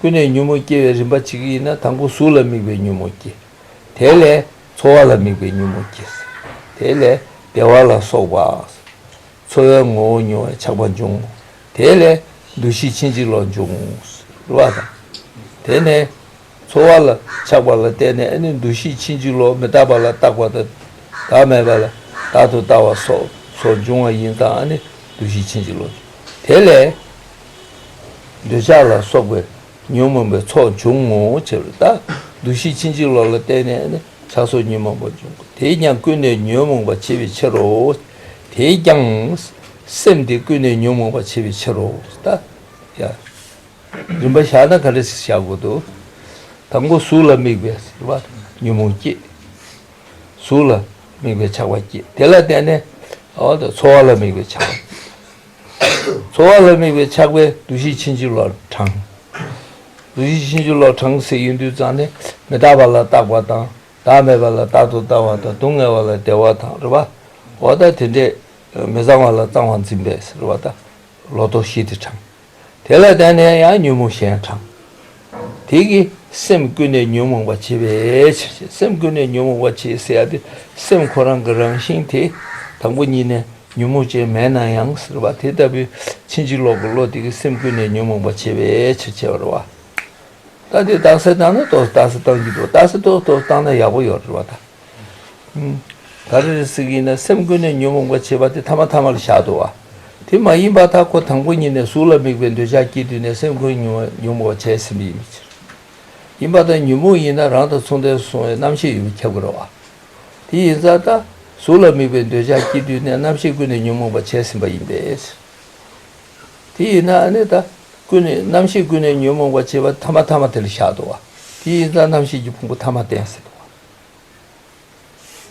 ཀུན་ནས་ཉོན་མོངས་སྐྱེ་བའི་རིམ་པ་གཅིག་ཡིན་ན་དང་པོ་གཟུགས་ལ་དམིགས་པའི་ཉོན་མོངས་སྐྱེ། དེ་ལས་ཚོར་བ་ལ་དམིགས་པའི་ཉོན་མོངས་སྐྱེ། དེ་ལས་བདེ་བ་ལ་སོགས་པ། ཚོར་བའི་ངོ་བོ་མྱོང་བའི་ཆགས་པ་འབྱུང་། དེ་ལས་འདུ་ཤེས་ཕྱིན་ཅི་ལོག་འབྱུང་། རེད་བ་དང་། དེ་ནས་ཚོར་བ་ལ་ཆགས་པ་ལ་བརྟེན་ནས་ཨ་ནི་འདུ་ཤེས་ཕྱིན་ཅི་ལོག་མི་རྟག་པ་ལ་རྟག་པ་དང་། བདག་མེད་པ་ལ་བདག་ཏུ་ལྟ་བ་སོགས་སོགས་འབྱུང་བ་ཡིན་ཙང་ཨ་ནི་འདུ་ཤེས་ཕྱིན་ཅི་ལོག་དེ་ལས་འདོད་ཆགས་ལ་སོགས་པའི་ཉོན་མོངས་པའི་ཚོགས་འབྱུང་ངོ་། ཅེས་པ་ད་འདུ་ཤེས་ཕྱིན་ཅི་ལོག་ལ་བརྟེན་ནས་ནི་ཆགས་སོགས་ཉོན་མོངས་པ་འབྱུང་གོ། དེས་ཀྱང་ཀུན་ནས་ཉོན་མོངས་པ་བྱེད་པའི་ཕྱིར་རོ། དེས་ཀྱང་སེམས་དེ་ཀུན་ནས་ཉོན་མོངས་པ་བྱེད་པའི་ཕྱིར་རོ། ད་ཡ། རིམ་པ་བཞག་ན་ག་རེ་བཞག་དགོས་འདུག་དང་པོ་གཟུགས་ལ་དམིགས་པའི་ཟེར་བ་ཉོན་མོངས་སྐྱེ། གཟུགས་ལ་དམིགས་པའི་ཆགས་པ་སྐྱེ། དེ་ལ་བརྟེན་ནས་འོ་ད་ཚོར་བ་ལ་དམིགས་པའི་ཆགས་པ། ཚོར་བ་ལ་དམིགས་པའི་ཆགས་པས་འདུ་ཤེས་ཕྱིན་ཅི་ལོག་དྲངས། འདུ་ཤེས་ཕྱིན་ཅི་ལོག་དྲངས་ཟེར་ཡོང་དུས་ཙང་ནས་མི་རྟག་པ་ལ་རྟག་པ་དང་བདག་མེད་པ་ལ་བདག་ཏུ་ལྟ་བ་དང་སྡུག་བསྔལ་བ་ལ་བདེ་བ་དང་རེད་བ། འོ་ད་དེ་འདྲས་མི་གཙང་བ་ལ་གཙང་བ་འཛིན་པས་རེད་བ། ད་ལོག་རྟོག་བཞི་དེ་དྲངས། དེ་ལ་བརྟེན་ནས་ཡང་ཉོན་མོངས་གཞན་དྲངས། དེ་གིས་སེམས་ཀུན་ནས་ཉོན་མོངས་པ་བྱེད་པའི་ཕྱིར། སེམས་ཀུན་ནས་ཉོན་མོངས་པ་བྱེད་ཟེར་ཡ་དེ་སེམས་ཁོ་རང་གི་རང་བཞིན་དེ་དང་པོ་ཉིད་ནས་ཉོན་མོངས་ཅན་མེད་ན་ཡང་ཟེར་བ་དེ་ལྟ་བུའི་ཕྱིན་ཅི་ལོག་གི་བློ་དེ་གིས་སེམས་ཀུན་ནས་ཉོན་མོངས་པ་བྱེད་པའི་ཕྱིར་བྱེད་པ་རེད་བ། ད་དེ་རྟགས་གསལ་བཏང་ན་ཏོག་ཙམ་རྟགས་གསལ་བཏང་རྒྱུ་འདུག་རྟགས་གསལ་ཏོག་ཏོག་བཏང་ན་ཡག་པོ་ཡོད་རེད་བ་ད། ག་རེ་རེད་ཟེར་གྱི་ཡིན་ན་སེམས་ཀུན་ནས་ཉོན་མོངས་པ་བྱེད་པ་དེ་ཐ་མ་ཐ་མ་ལ་བཞག་འདུག་བ། དེ་མ་ཡིན་པར་ཐ་ཁོ་དང་པོ་ཉིད་ནས་གཟུགས་ལ་དམིགས་པའི་འདོད་ཆགས་སྐྱེས་དུས་ནས་སེམས་ཀུན་ཉོན་ཉོན་མོངས་པ་བྱས་ཟིན་པ་ཡིན་པའི་ཕྱིར། ཡིན་པ་དང་ཉོན་མོངས་ཡིན་ན་རང་དང་མཚུངས་ལྡན་སོང་བའི་རྣམ་ཤེས་ཡོད་པས་ཁྱབ་ཀྱི་རེད་བ། དེ་ཡིན་ཙང་ད་གཟུགས་ལ་དམིགས་པའི་འདོད་ཆགས་སྐྱེས་དུས་ནས་རྣམ་ཤེས་ཀུན་ནས་ཉོན་མོངས་པ་བྱས་ཟིན་པ་ཡིན་པས། དེ་ཡིན་ན་ཨ་ནི་ད་ཀུན་ནས་རྣམ་ཤེས་ཀུན་ནས་ཉོན་མོངས་པ་བྱེད་པ་ཐ་མ་ཐ་མ་དེ་ལ་བཞག་འདུག་བ། དེ་ཡིན་ཙང་རྣམ་ཤེས་ཀྱི་ཕུང་པོ་ཐ་མ་བསྟན་ཟེར་འདུག་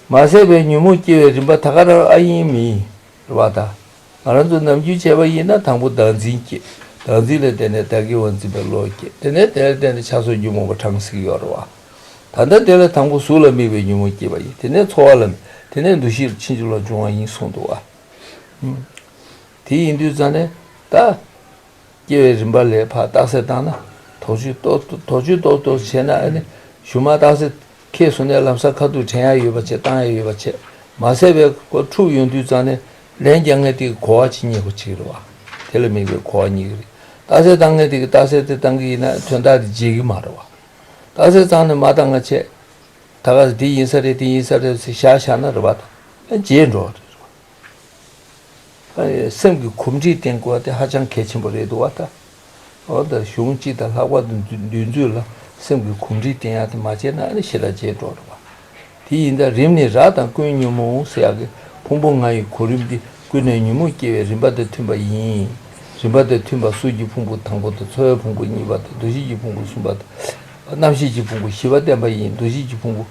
བ། མ་ཟད་པའི་ཉོན་མོངས་སྐྱེ་བའི་རིམ་པ་ད་ག་རང་ཨ་ཡིན་མིན་རེད་བ་ད། ང་རང་ཚོ་ནམ་རྒྱུན་བྱས་པ་ཡིན་ན་དང་པོ་བདག་འཛིན་སྐྱེ། བདག་འཛིན་ལ་བརྟེན་ནས་བདག་གི་བ་འཛིན་པའི་བློ་སྐྱེ། དེ་ནས་དེ་ལ་བརྟེན་ནས་ཆགས་སོགས་ཉོན་མོངས་པ་དྲངས་ཟེར་གྱི་ཡོད་རེད་བ། ད་ལྟ་དེ་ལ་དང་པོ་གཟུགས་ལ་དམིགས་པའི་ཉོན་མོངས་སྐྱེས་པ་ཡིན། དེ་ནས་ཚོར་བ་ལ་དམིགས། དེ་ནས་འདུ་ཤེས་ཕྱིན་ཅི་ལོག་འབྱུང་བ་ཡིན་གསུངས་འདུག་བ། དེ་ཡིན་དུས་ཙང་ནས་ད། སྐྱེ་བའི་རིམ་པ་ལས་ཕར་རྟགས་གསལ་བཏང་ན་དོགས་གཅོད་ཏོག་ཏོག་དོགས་གཅོད་ཏོག་ཏོག་བྱས་ན་ཨ་ནི་གཞུག་མ་རྟགས་གསལ་ཁེལ་སོང་ནས་ལམ་སང་ཁ་ཐུག་དྲན་ཡ་ཡོད་པ་བྱས་བཏང་ཡ་ཡོད་པ་བྱས་མ་ཟད་པའི་ཁོ་འཁྲུག་ཡོང་དུས་ཙང་ནས་ལན་རྒྱག་མཁན་དེ་གི་གོ་བ་ཅིག་རྙེད་དགོས་ཀྱི་རེད་བ། དེ་ལ་དམིགས་པའི་གོ་བ་རྙེད་ཀྱི་རེད། རྟགས་གསལ་བཏང་མཁན་དེ་གི་རྟགས་གསལ་དེ་བཏང་གི་ཡིན་ན་དོན་དག་དེ་བརྗེད་ཀྱི་མ་རེད་བ། རྟགས་གསལ་བཏང་ནས་མ་བཏང་ང་བྱས་ད་ག་དེ་ཡིན་ས་རེད་དེ་ཡིན་ས་རེད་ཟེར་བཞག་བཞག་ན་རེད་བ་ད་བརྗེད་འགྲོ་བ་རེད། སེམས་ཀྱི་གོམས་འདྲིས་བསྟེན་དགོས་པ་དེ་ཧ་ཅང་གལ་ཆེན་པོ་རེད་འདུག་བ་ད། འོ་ད་གཞུང་གཅིག་དང་ལྷག་པར་དུ་འདུ་འདུ་འཛོམས་ལ་སེམས་ཀྱི་གོམས་འདྲིས་བསྟེན་ཡག་དེ་མ་བྱས་ན་ཨ་ནི་ཞེ་དྲག་བརྗེད་འགྲོ་རེད་བ། དེ་ཡིན་ད་རིམས་ནི་རགས་དང་ཀུན་ཉོན་མོངས་ཟེར་ཡག་གི་ཕུང་པོ་ལྔ་ཡི་གོ་རིམ་དེ་ཀུན་ནས་ཉོན་མོངས་སྐྱེ་བའི་རིམ་པ་དང་མཐུན་པ་ཡིན། རིམ་པ་དང་མཐུན་པ་གཟུགས་ཀྱི་ཕུང་པོ་དང་པོ་དང་ཚོར་བའི་ཕུང་པོ་གཉིས་པ་དང་འདུ་ཤེས་ཀྱི་ཕུང་པོ་གསུམ་པ་དང་། རྣམ་ཤེས་ཀྱི་ཕུང་པོ་བཞི་པ་བསྟན་པ་ཡིན། འདུ་ཤེས་ཀྱི་ཕུང་པོ་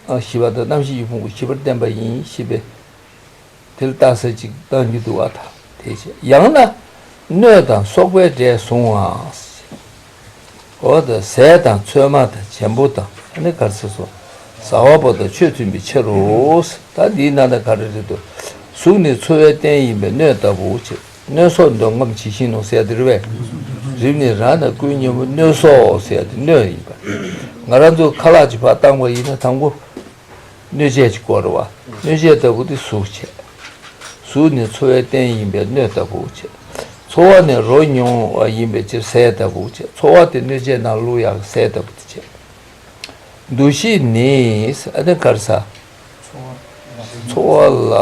བཞི་པ་དང་རྣམ་ཤེས་ཀྱི་ཕུང་པོ་བཞི་པར་བསྟན་པ་ཡིན་ཞེས་པའི། དེ་ལ་རྟགས་གསལ་ཅིག་བཏང་རྒྱུ་འདུག་བ་ད། དེ་བྱས་ཡང་ན། སྣོད་དང་སོགས་པའི་སྒྲས་བཟུང་བ། འོ་ད་ཟས་དང་ཚོད་མ་དང་བྱེམ་པོ་དང་ཨ་ནི་ག་རེ་ཟེར་སོང་། ཟ་བ་པོ་དང་ཆོས་མཐུན་པའི་ཕྱིར་རོ། ད་འདིའི་ནང་ན་ག་རེ་རེད་འདུག་གཟུགས་ནི་ཚོར་བའི་རྟེན་ཡིན་པས་སྣོད་ལྟ་བུ་བྱས། སྣོད་སོགས་འདོད་རྔམ་ཇི་བཞིན་ནོ་ཟེར་ཡ་དེ་རེད་པས། རིམས་ནི་རགས་དང་ཀུན་ཉོན་མོངས་སྣོད་སོགས་ཟེར་ཡ་དེ་སྣོད་ཡིན་པ། ང་རང་ཚོ་ཁ་ལག་ཅིག་ཕར་བཏང་བ་ཡིན་ན་དང་པོ། སྣོད་ཆས་ཅིག་དགོས་རེད་བ། སྣོད་ཆས་ལྟ་བུ་དེ་གཟུགས་བྱས། གཟུགས་ནི་ཚོར་བའི་རྟེན་ཡིན་པས་སྣོད་ལྟ་བུ་བྱས། ཚོར་བ་ནི་རོ་མྱོང་བ་ཡིན་པའི་ཕྱིར་ཟས་ལྟ་བུ་བྱས། ཚོར་བ་དེ་སྣོད་ཆས་ནང་བླུག་ཡག་ཟས་ལྟ་བུ་དེ་བྱས། འདུ་ཤེས་ནི་ཨ་ནི་ག་རེ་ཟ། ཚོར་བ་ལ་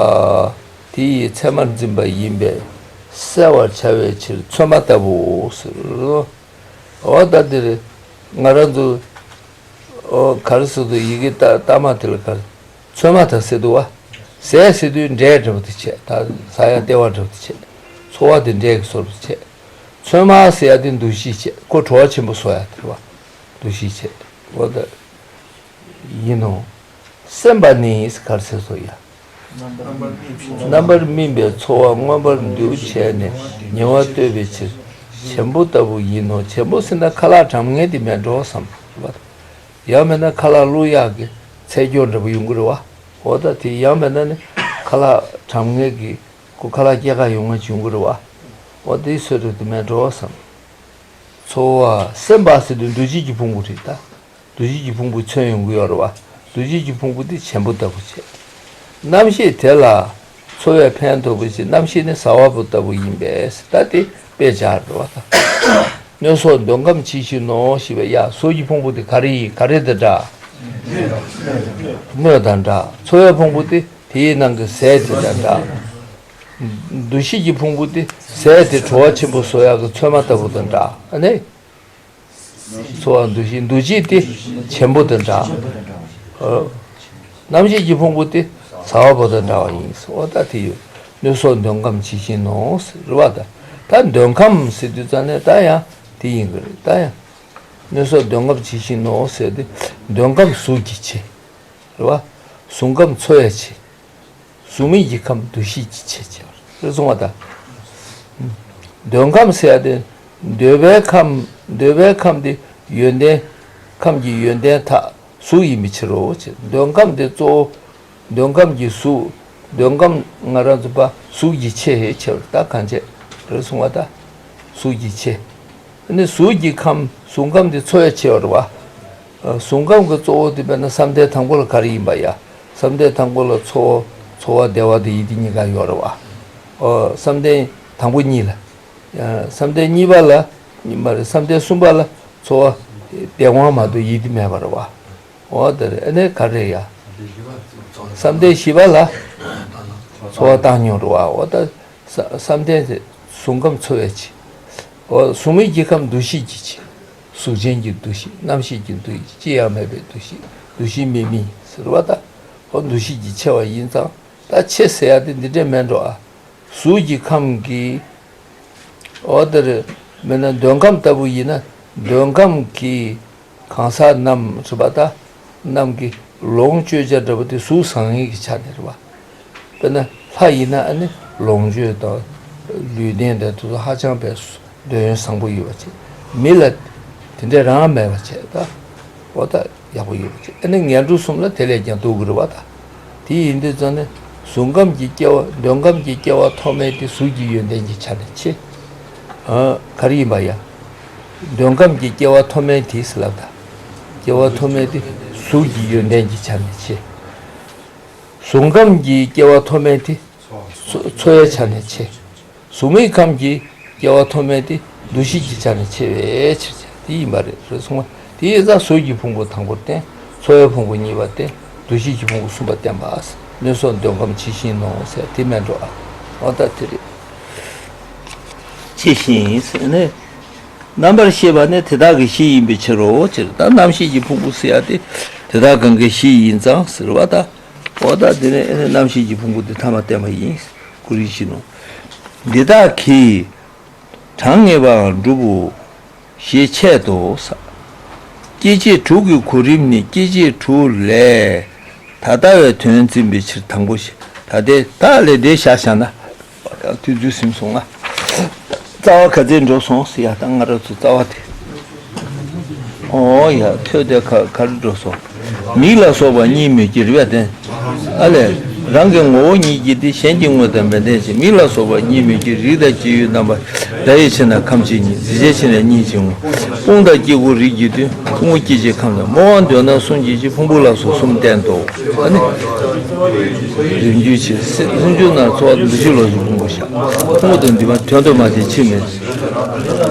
དེ་ཡི་མཚན་མར་འཛིན་པ་ཡིན་པས་གསལ་བར་བྱ་བའི་ཕྱིར་ཚོད་མ་ལྟ་བུའོ་ཟེར། འོ་ད་འདིར་ང་རང་ཚོ་འོ་ག་རེ་ཟེར་འདུག་ཡི་གེ་ལྟ་ལྟ་མ་དེ་ལ་ག་རེ་ཚོད་མ་ད་ཟེར་འདུག་བ། ཟས་ཟེར་དུས་འབྲས་འདྲ་བོ་དེ་བྱས། ད་ཟ་ཡ་ལྟེ་བ་འདྲ་བོ་དེ་བྱས། ཚོར་བ་དེ་འབྲས་ཀྱི་བཟོ་འདྲ་བོ་བྱས། ཚོད་མ་ཟེར་ཡ་དེ་འདུ་ཤེས་བྱས། ཁོ་བྲོ་བ་ཆེན་པོ་བཟོ་ཡ་དེ་རེད་བ། འདུ་ཤེས་བྱས། འོ་ད། ཡིན་ནོ། སེམས་པ་ནི་ག་རེ་ཟེར་སོ་ཡ། རྣམ་པར་སྨིན་པའི་ཚོར་བ་མངོན་པར་འདུ་བྱས་ནས་ཉེ་བར་གཏོད་པའི་ཕྱིར། བྱེམ་པོ་ལྟ་བུ་ཡིན་ནོ། བྱེམ་པོ་ཟེར་ན་ཁ་ལག་གྲངས་ངེས་དེ་མེད་འགྲོ་བསམ་རེད་པ། ཡང་མིན་ན་ཁ་ལག་བླུག་ཡག་གི་ཚད་སྐྱོར་འདྲ་པོ་ཡོང་གི་རེད་པ། འོ་ད་དེ་ཡང་མིན་ན་ནི་ཁ་ལག་གྲངས་ངེས་ཀྱི་ཁོ་ཁ་ལག་སྐྱེལ་ག་ཡོང་མཁན་ཅིག་ཡོང་གི་རེད་པ། འོ་དེའི་ཚོད་དུ་དེ་མེད་འགྲོ་བསམ། ཚོར་བ་སེམས་པ་ཟེར་དུས་འདུ་བྱེད་ཀྱི་ཕུང་པོ་རེད་ད། འདུ་བྱེད་ཀྱི་ཕུང་པོ་མཚོན་ཡོང་གི་ཡོད་རེད་པ། འདུ་བྱེད་ཀྱི་ཕུང་པོ་དེ་བྱེམ་པོ་ལྟ་བུ་བྱས། རྣམ་ཤེས་དེ་ལ་ཚོར་བས་ཕན་ཐོགས་པའི་ཕྱིར། རྣམ་ཤེས་ནི་ཟ་བ་པོ་ལྟ་བུ་ཡིན་པས་ད་དེ་དཔེ་སྦྱར་རེད་པ་ད། སྣོད་སོགས་འདོད་ཁམས་ཇི་བཞིན་ནོ་ཞེས་པས། ཡ་གཟུགས་ཀྱི་ཕུང་པོ་དེ་ག་རེ་ཡིན། ག་རེ་དང་འདྲ། སྣོད་དང་འདྲ། ཚོར་བའི་ཕུང་པོ་དེ་དེའི་ནང་གི་ཟས་དེ་དང་འདྲ། འདུ་ཤེས་ཀྱི་ཕུང་པོ་དེ་ཟས་དེ་བྲོ་བ་ཆེན་པོ་བཟོ་ཡག་གི་ཚོད་མ་ལྟ་བུ་དང་འདྲ། ཨ་ནི། ཚོར་བ་འདུ་ཤེས། འདུ་བྱེད་དེ་བྱེམ་པོ་དང་འདྲ། ཨ། རྣམ་ཤེས་ཀྱི་ཕུང་པོ་དེ་ཟ་བ་པོ་དང་འདྲ་བ་ཡིན། འོ་ད་དེ་ཡོད། སྣོད་སོགས་འདོད་ཁམས་ཇི་བཞིན་ནོ་ཟེར་རེད་པ་ད། ད་འདོད་ཁམས་ཟེར་དུས་ཙང་ནས་ད་ཡང་དེ་ཡིན་གྱི་རེད་ད་ཡང་། སྣོད་སོགས་འདོད་ཁམས་ཇི་བཞིན་ནོ་ཟེར་དེ། འདོད་ཁམས་གཟུགས་ཀྱི་ཆེད། རེད་པ། གཟུགས་ཁམས་ཚོར་བའི་ཆེད། གཟུགས་མེད་ཀྱི་ཁམས་འདུ་ཤེས་ཀྱི་ཆེད་བྱས་པ་རེད་གསུངས་པ་དང་། འདོད་ཁམས་ཟེར་ཡ་དེ་འདོད་པའི་ཁམས། འདོད་པའི་ཁམས་དེ་ཡོན་ཏན། ཁམས་ཀྱི་ཡོན་ཏན་དག་གཟུགས་ཡིན་པའི་ཕྱིར་རོ། འདོད་ཁམས་དེ་གཙོ་བོ། འདོད་ཁམས་ཀྱི་གཟུགས། འདོད་ཁམས་ང་རང་ཚོ་པ་གཟུགས་ཀྱི་ཆེད་བྱས་པ་ད་གང་བྱས་རེད་གསུངས་པ་དང་། གཟུགས་ཀྱི་ཆེད། ཨ་ནི་གཟུགས་ཀྱི་ཁམས། གཟུགས་ཁམས་དེ་ཚོར་བའི་ཆེད་རེད་པ། ཨ། གཟུགས་ཁམས་ཀྱི་གཙོ་བོ་དེ་དཔེར་ན་བསམ་གཏན་དང་པོ་ལ་ག་རེ་ཡིན་པ་ཡ། བསམ་གཏན་དང་པོ་ལ་ཚོར། ཚོར་བ་བདེ་བ་དང་ཡིད་བདེ་གཉིས་ཀ་ཡོད་རེད་པ། ཨ། བསམ་གཏན་དང་པོ་གཉིས་ལ། ཡ། བསམ་གཏན་གཉིས་པ་ལ། གཉིས་པ་རེད། བསམ་གཏན་གསུམ་པ་ལ་ཚོར་བ་བདེ་དབང་མ་གཏོགས་ཡིད་བདེ་མེད་པ་རེད་པ། འོ་དེ་རེད། ཨ་ནི་ག་རེ་ཡ། བསམ་གཏན་བཞི་པ་ལ་ཚོར་བ་བཏང་མྱོང་རེད་པ། འོ་ད། ས། བསམ་གཏན་དེ་གཟུགས་ཁམས་ཚོར་བའི་ཆེད། འོ། གཟུགས་མེད་ཀྱི་ཁམས་འདུ་ཤེས་ཀྱི་ཆེད། གཟུགས་ཅན་གྱི་འདུ་ཤེས། རྣམ་ཤེས་ཀྱི་འདུ་ཤེས། ཅི་ཡང་མེད་པའི་འདུ་ཤེས། འདུ་ཤེས་མེད་མིན་ཟེར་བ་དང་། འོ། འདུ་ཤེས་ཀྱི་ཆེ་བ་ཡིན་ཙང་། ད་ཆེ་ཟེར་ཡ་དེ་འདི་འདྲས་མེད་འགྲོ་ཨ། གཟུགས་ཀྱི་ཁམས་ཀྱི། འོ་དེ་རེད། མིན་ན་འདོད་ཁམས་ལྟ་བུ་ཡིན་ན་འདོད་ཁམས་ཀྱི། གང་ཟག་རྣམས་རེད་པ་ད། རྣམས་ཀྱི་ལོངས་སྤྱོད་བྱ་འདྲ་པོ་དེ་གཟུགས་བཟང་ངན་གྱི་ཆ་ནས་རེད་པ། དཔེར་ན་ལྷ་ཡིན་ན་ཨ་ནི་ལོངས་སྤྱོད་དང་ལུས་རྟེན་དང་དེ་ཚོ་ཧ་ཅང་པའི་འདོད་ཡོན་བཟང་པོ་ཡོད་པ་བྱས། མི་ལ་དེ་འདྲས་རང་མེད་པ་བྱས་ད། འོ་ད་ཡག་པོ་ཡོད་པ་བྱས། ཨ་ནི་ངན་འགྲོ་གསུམ་ལ་དེ་ལས་ཀྱང་སྡུག་གི་རེད་པ་ད། དེ་ཡིན་དུས་ཙང་ནས་གཟུགས་ཁམས་ཀྱི་སྐྱེ་བ། འདོད་ཁམས་ཀྱི་སྐྱེ་བ་ཐོག་མའི་དེ་གཟུགས་ཀྱི་ཡོན་ཏན་གྱི་ཆ་ནས་ཆེ། ཨ། ག་རེ་ཡིན་པ་ཡ། འདོད་ཁམས་ཀྱི་སྐྱེ་བ་ཐོག་མའི་དེ་ཟེར་ལབ་ད། སྐྱེ་བ་ཐོག་མའི་དེ་གཟུགས་ཀྱི་ཡོན་ཏན་གྱི་ཆ་ནས་ཆེ། གཟུགས་ཁམས་ཀྱི་སྐྱེ་བ་ཐོག་མའི་དེ་ཚོ། ཚོར་བའི་ཆ་ནས་ཆེ། གཟུགས་མེད་ཁམས་ཀྱི་སྐྱེ་བ་ཐོག་མའི་དེ་འདུ་ཤེས་ཀྱི་ཆ་ནས་ཆེ་བའི་ཕྱིར་བྱས་དེ་ཡིན་པ་རེད། རེད་སོང་བ། དེ་ཡིན་ཙང་གཟུགས་ཀྱི་ཕུང་པོ་དང་པོར་བསྟན། ཚོར་བའི་ཕུང་པོ་གཉིས་པར་བསྟན། འདུ་ཤེས་ཀྱི་ཕུང་པོ་གསུམ་པར་བསྟན་པ། སྣོད་སོགས་འདོད་ཁམས་ཇི་བཞིན་ནོ་ཟེར་དེ་མེད་འགྲོ་ཨ། འོ་ད་དེ་རེད། ཇི་བཞིན་ཟེར་ནས། རྣམ་པར་ཤེས་པ་ནི་དེ་དག་གི་གཞི་ཡིན་པའི་ཕྱིར་རོ། ཕྱིར་ད་རྣམ་ཤེས་ཀྱི་ཕུང་པོ་ཟེར་ཡ་དེ་དེ་དག་གང་གི་གཞི་ཡིན་ཙང་ཟེར་བ་ད། འོ་ད་དེ་ནས་ཨེ་ནས་རྣམ་ཤེས་ཀྱི་ཕུང་པོ་དེ་ཐ་མ་བསྟན་པ་ཡིན། ཀུ་རེ་ཤི་ནོ། འདི་དག་གིས་གྲངས་ངེས་པའང་འགྲུབ་བོ། ཞེས་འཆད་དོ། སྐྱེ་མཆེད་དྲུག་གི་གོ་རིམ་ནི་སྐྱེ་མཆེད་དྲུག་ལས། ད་ལྟ་བའི་དོན་འཛིན་པའི་ཕྱིར་དང་པོ་ཞེས། ད་ལྟའི་ད་ལས་དེ་བཞག་བཞག་ན། དུས་ཚོད་ཟིན་སོང་ང་། རྩ་བ་ག་ཚད་འགྲོ་སོང་ཟེར་ཡ་ད་ང་རང་ཚོ་རྩ་བ་དེ། ཨོ་ཡ་ཐོས་དེ་ག་ག་རེ་འགྲོ་སོང་། མིག་ལ་སོགས་པ་གཉིས་མོད་ཀྱི་རེད་པས་དེ། ཨ་ལས། རང་གི་ངོ་བོ་ཉིད་ཀྱིས་ཏེ། གཞན་གྱི་དངོས་དང་མི་ལྡན་ཞིང་། མིག་ལ་སོགས་པ་གཉིས་མོད་ཀྱི། རིགས་དང་སྐྱེ་བོའི་རྣམ་པ། སྒྲ་ཡི་ཕྱིར་ན་ཁམས་ཀྱི་གཉིས། གཟི་བརྗིད་ཕྱིར་ན་གཉིས་ཀྱི་ངོ་། དཔུང་དང་དཀྱིལ་འཁོར་རིགས་ཀྱི་བདུན། དཔུང་སྐྱེ་མཆེད་ཁམས་དང་། སྨྲ་བ་འདོད་ན་གསུམ་གྱི་གཅིག་ཕུང་པོ་ལ་སོགས་གསུམ་བསྟན་ཏོ། ཨ་ནི། རིམ་བརྒྱུད་ཆེ། སེམས་བྱུང་ན་ཚོར་བ་འདུ་བྱེད་ལོག་ཤེས་ཕུང་པོ་བཞག་ཕུང་པོ་དང་འདུས་མ་དོན་དུ་མ་དེ་ཕྱིར་མེད།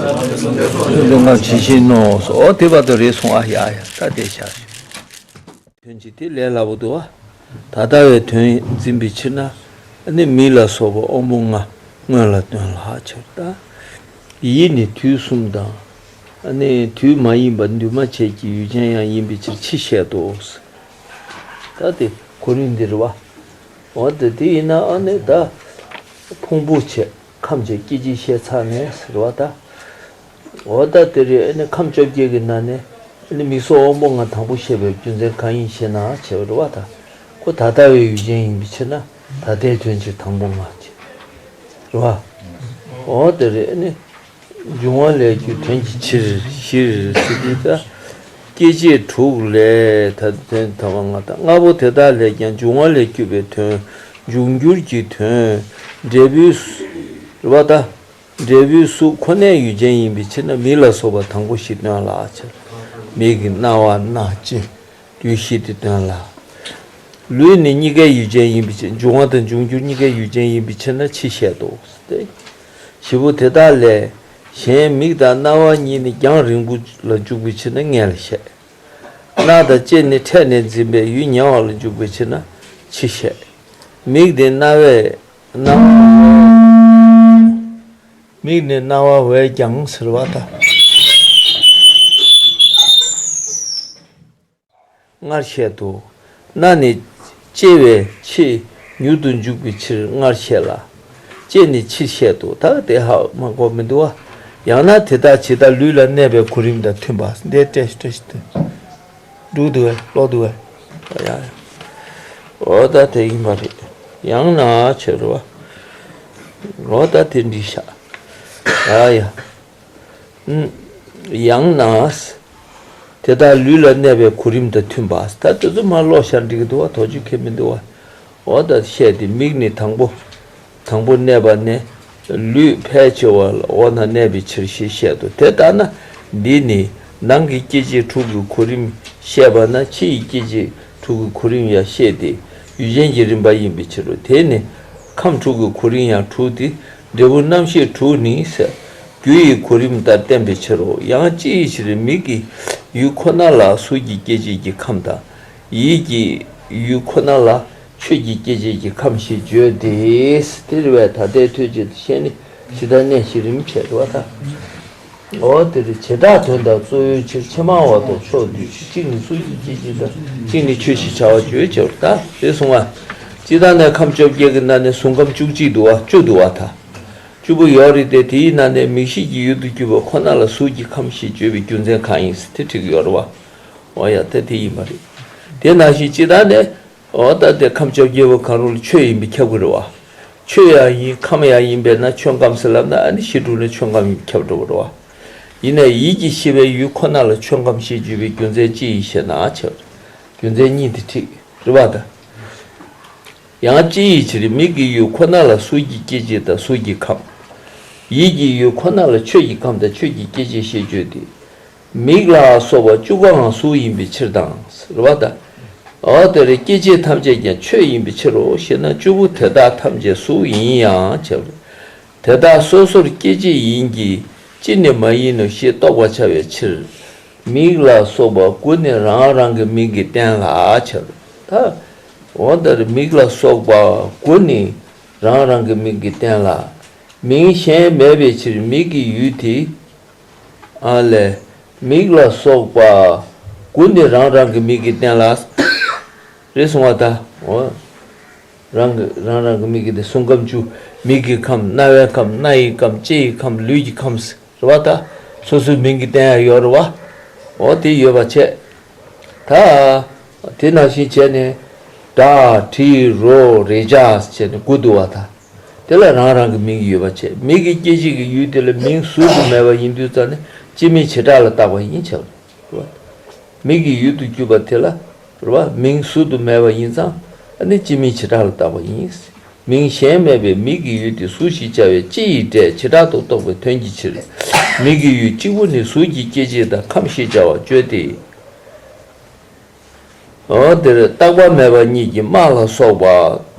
འདོད་ཁམས་ཇི་བཞིན་ནོ། ཨོ་དེ་བར་དུ་རེད་སོང་ཨ། ཡ་ཡ་ད་དེ་བཞག་དོན་གྱི་དེ་ལས་སླ་པོ་འདུག་བ། ད་ལྟ་བའི་དོན་འཛིན་པའི་ཕྱིར་ན། ཨ་ནི་མིག་ལ་སོགས་པ་དབང་པོ་ལྔ་སྔོན་ལ་སྟོན་ལ་ཕྱིར་ད། ཡིད་ནི་དུས་གསུམ་དང་། ཨ་ནི་དུས་མ་ཡིན་པ་འདུས་མ་བྱས་ཀྱི་ཡུལ་ཅན་ཡང་ཡིན་པའི་ཕྱིར་ཕྱིར་བཤད་དོ། ད་དེ་གོ་རིམ་འདི་རེད་བ། འོ་དེ་དེ་ཡིན་ན་ཨ་ནི་ད། ཕུང་པོ་བྱས་ཁམས་བྱས་སྐྱེ་མཆེད་བཤད་ཚར་ནས་ཟེར་བ་ད། འོ་ད་དེ་རེད། ཨ་ནི་ཁམས་བཅོ་བརྒྱད་ཀྱི་ནང་ནས་ཨ་ནི་མིག་སོགས་དབང་པོ་ལྔ་དང་པོ་བཤད་པའི་རྒྱུ་མཚན་གང་ཡིན་ཞེ་ན་བྱས་པ་རེད་བ་ད། ཁོ་ད་ལྟ་བའི་ཡུལ་ཅན་ཡིན་པའི་ཕྱིར་ན། ད་ལྟའི་དོན་གྱི་དང་པོ་ལྔ་ཅེས། རེད་བ། འོ་དེ་རེད་ནི། འབྱུང་བ་ལས་རྒྱུ་དོན་གྱི་ཕྱིར་ཞེས་ཟེར་དུས་ད། སྐྱེ་མཆེད་དྲུག་ལས་ད་དོན་དམ་པ་ལྔ་དང་ལྔ་པོ་དེ་དག་ལས་ཀྱང་འབྱུང་བ་ལས་སྐྱེས་པའི་དོན། འབྱུང་འགྱུར་གྱི་དོན། འབྲས་བུའི་སུ། རེད་བ་ད། འབྲས་བུའི་གཟུགས་ཁོ་ནའི་ཡུལ་ཅན་ཡིན་པའི་ཕྱིར་ན་མིག་ལ་སོགས་པ་དང་པོ་བཞི་སྟོན་ལ་ཕྱིར། མིག་གི་རྣ་བ་སྣ་ལྕེ། ལུས་བཞི་དེ་སྟོན་ལ། ལུས་ནི་གཉིས་ཀའི་ཡུལ་ཅན་ཡིན་པའི་ཕྱིར་འབྱུང་བ་དང་འབྱུང་འགྱུར་གཉིས་ཀའི་ཡུལ་ཅན་ཡིན་པའི་ཕྱིར་ན་ཕྱིས་བཤད་དོ། སྟེ། བཞི་པོ་དེ་དག་ལས་གཞན་མིག་དང་རྣ་བ་གཉིས་ནི་རྒྱང་རིང་པོ་ལ་འཇུག་པའི་ཕྱིར་ན་སྔོན་ལ་བཤད། སྣ་དང་ལྕེ་ནི་འཕྲད་ནས་འཛིན་པའི་ཡུལ་ཉེ་བ་ལ་འཇུག་པའི་ཕྱིར་ན་ཕྱིས་བཤད། མིག་དེ་རྣ་བས་རྣ། མིག་ནི་རྣ་བ་བས་ཀྱང་ཟེར་བ་དང་། སྔར་བཤད་དོ། སྣ་ནི་ལྕེ་བས་ཆེས་མྱུར་དུ་འཇུག་པའི་ཕྱིར་སྔར་བཤད་ལ། ལྕེ་ནི་ཕྱིར་བཤད་དོ། ད་དེ་ཧ་མ་གོ་མི་འདུག་བ། ཡང་ན་དེ་དག་ཇི་ལྟར་ལུས་ལ་གནས་པའི་གོ་རིམ་དང་མཐུན་པ། འདི་བཀྲ་ཤིས་བཀྲ་ཤིས་བདེ། འགྲོ་འདུག་བས་ལོག་འདུག་བས། ཡ་ཡ། འོ་ད་དེ་ཡིན་པ་རེད། ཡང་ན་ཆེ་རུ་བ། འོ་ད་དེ་འདྲི་ཤག་ཡ་ཡ། ཡང་ན། དེ་དག་ལུས་ལ་གནས་པའི་གོ་རིམ་དང་མཐུན་པ། ད་དེ་ཚོ་མ་ཀློག་ཤར་འགྲིག་གི་འདུག་བ། དོགས་གཅོད་ཁེལ་མི་འདུག་བ། འོ་ད་བཤད་དེ་མིག་ནི་དང་པོ། དང་པོ་གནས་པ་ནས། ལུས་ཕལ་ཆེ་བ་ལ་འོག་ན་གནས་པའི་ཕྱིར་ཞེས་བཤད་དོ། དེ་ལྟ་ན། འདི་ནི་ནང་གི་སྐྱེ་མཆེད་དྲུག་གི་གོ་རིམ་བཤད་པ་ན་ཕྱི་ཡི་སྐྱེ་མཆེད་དྲུག་གི་གོ་རིམ་ཡང་བཤད་དེ་ཡུལ་ཅན་གྱི་རིམ་པ་ཡིན་པའི་ཕྱིར་རོ། དེ་ནི་ཁམས་དྲུག་གི་གོ་རིམ་ཡང་དྲུག་སྟེ། འབྲས་བུ་རྣམ་ཤེས་དྲུག་ནི་ཟེར། རྒྱུ་ཡི་གོ་རིམ་ལྟར་བསྟན་པའི་ཕྱིར་རོ། ཡང་སྤྱི་ཡི་ཕྱིར་མིག་གི་ཡུལ་ཁོ་ན་ལ་གཟུགས་ཀྱི་སྐྱེ་མཆེད་ཀྱི་ཁམས་དང་། ཡིད་ཀྱི་ཡུལ་ཁོ་ན་ལ་ཆོས་ཀྱི་སྐྱེ་མཆེད་ཀྱི་ཁམས་ཞེས་བརྗོད་དེ། དེ་རེད་བས། ད་ལྟའི་ཐོས་བྱེད་དུ་ཤེས་ནི་ཇི་ལྟར་གནས་ཤེས་རིམ་བྱེད་དོ་ད། འོ་དེ་རེད། བྱེ་བྲག་དོན་དང་གཙོ་བོའི་ཕྱིར་ཕྱི་མ་བ་དང་ཕྱོགས་འདུས། གཅིག་ནི་གཟུགས་ཀྱི་སྐྱེ་མཆེད་དང་གཅིག་ནི་ཆོས་ཞེས་བྱ་བ་བརྗོད་ཅེས་པ་ད་རེད་གསུང་བ། སྤྱི་བཏང་ནས་ཁམས་བཅོ་བརྒྱད་ཀྱི་ནང་ནས་གཟུགས་ཁམས་བཅུ་གཅིག་འདུག་བ། བཅུ་འདུག་བ་ད། བཅུ་པོ་ཡོད་རེད་དེ། དེའི་ནང་ནས་མིག་ཤེས་ཀྱི་ཡུལ་དུ་གྱུར་པ་ཁོ་ན་ལ་གཟུགས་ཀྱི་ཁམས་ཞེས་བརྗོད་པའི་རྒྱུ་མཚན་གང་ཡིན་ཟེར་དེ་དྲིས་ཀྱི་ཡོད་རེད་བ། འོ་ཡ་དེ་དེ་ཡིན་པ་རེད། དེ་ནང་བཞིན་སྤྱི་བཏང་ནས། འོ་ད་དེ་ཁམས་བཅོ་བརྒྱད་པོ་གང་རུང་ལ་ཆོས་ཡིན་པས་ཁྱབ་ཀྱི་རེད་བ། ཆོས་ཡང་ཡིན་ཁམས་ཡང་ཡིན་པས་ན་ཆོས་ཁམས་ཟེར་ལབ་ན་ཨ་ནི་གཞི་གྲུབ་ལ་ཆོས་ཁམས་ཡིན་པས་ཁྱབ་འགྲོ་གི་རེད་བ། ཡིན་ནའི་ཡིད་ཀྱི་ཤེས་པའི་ཡུལ་ཁོ་ན་ལ་ཆོས་ཁམས་ཞེས་བརྗོད་པའི་རྒྱུ་མཚན་ཅི་ཡིན་ཞེ་ན་བྱས་པ་རེད། རྒྱུ་མཚན་གཉིས་དེ་འགྲིག་རེད་བ་ད། ཡང་སྤྱི་ཡི་ཕྱིར་མིག་གི་ཡུལ་ཁོ་ན་ལ་གཟུགས་ཀྱི་སྐྱེ་མཆེད་དང་གཟུགས་ཀྱི་ཁམས། ཡིད་ཀྱི་ཡུལ་ཁོ་ན་ལ་ཆོས་ཀྱི་ཁམས་དང་ཆོས་ཀྱི་སྐྱེ་མཆེད་ཞེས་བརྗོད་དེ། མིག་ལ་སོགས་པ་བཅུ་ཀའང་གཟུགས་ཡིན་པའི་ཕྱིར་དང་། རེད་བ་ད། འོ་དེ་རེད། སྐྱེ་མཆེད་ཐམས་ཅད་ཀྱང་ཆོས་ཡིན་པའི་ཕྱིར་རོ་ཞེ་ན་བཅུ་པོ་དེ་དག་ཐམས་ཅད་གཟུགས་ཡིན་ཡང་བྱ། དེ་དག་སོ་སོར་སྐྱེ་མཆེད་ཡིན་གྱི་སྤྱི་ནི་མ་ཡིན་ནོ་ཞེས་རྟོགས་པར་བྱ་བའི་ཕྱིར། མིག་ལ་སོགས་པ་དགུ་ནི་རང་རང་གི་མིང་གིས་བསྟན་ལ་བྱ། ད། འོ་ད་རེད། མིག་ལ་སོགས་པ་དགུ་ནི་རང་རང་གི་མིང་གིས་བསྟན་ལ། མིང་གཞན་མེད་པའི་ཕྱིར་མིག་གི་ཡུལ་དེ། ཨ་ལས། མིག་ལ་སོགས་པ་དགུ་ནི་རང་རང་གི་མིང་གིས་བསྟན་ལ། རེད་གསུང་བ་ད། འོ། རང་གི་རང་རང་གི་མིང་གིས་དེ་གཟུགས་ཁམས་བཅུ། མིག་གི་ཁམས། རྣ་བའི་ཁམས། སྣ་ཡི་ཁམས། ལྕེ་ཡི་ཁམས། ལུས་ཀྱི་ཁམས། རེད་བ་ད། སོ་སོའི་མིང་གིས་བསྟན་ཡ་ཡོད་རེད་བ། འོ་དེ་ཡོད་པ་བྱས། ད། དེ་ནང་བཞིན་བྱས་ནས། སྒྲ། དྲི། རོ། རེག་བྱ་བྱས་ནས་དགུ་འདུག་བ་ད། དེ་ལ་རང་རང་གི་མིང་ཡོད་པ་བྱས། མིག་གི་སྐྱེ་མཆེད་ཀྱི་ཡུལ་དེ་ལ་མིང་ཟུར་དུ་མེད་པ་ཡིན་དུས་ཙང་ནས་སྤྱི་མིང་བྱེ་བྲག་ལ་བཏགས་པ་ཡིན་བྱས་པ་རེད། མིག་གི་ཡུལ་དུ་གྱུར་པ་དེ་ལ། རེད་བ། མིང་ཟུར་དུ་མེད་པ་ཡིན་ཙང་ཨ་ནི་སྤྱི་མིང་བྱེ་བྲག་ལ་བཏགས་པ་ཡིན། མིང་གཞན་མེད་པའི་མིག་གི་ཡུལ་དེ་གཟུགས་ཞེས་བྱ་བའི་སྤྱི་ཡི་སྒྲས་བྱེ་བྲག་ཏུ་རྟོགས་པའི་དོན་གྱི་ཕྱིར། མིག་གི་ཡུལ་གཅིག་པུ་ནི་གཟུགས་ཀྱི་སྐྱེ་མཆེད་དང་ཁམས་ཞེས་བྱ་བ་བརྗོད་དེ། འོ་དེར་རྟག་པ་མེད་པ་ཉིད་ཀྱིས་སྨྲ་ལ་སོགས་པ།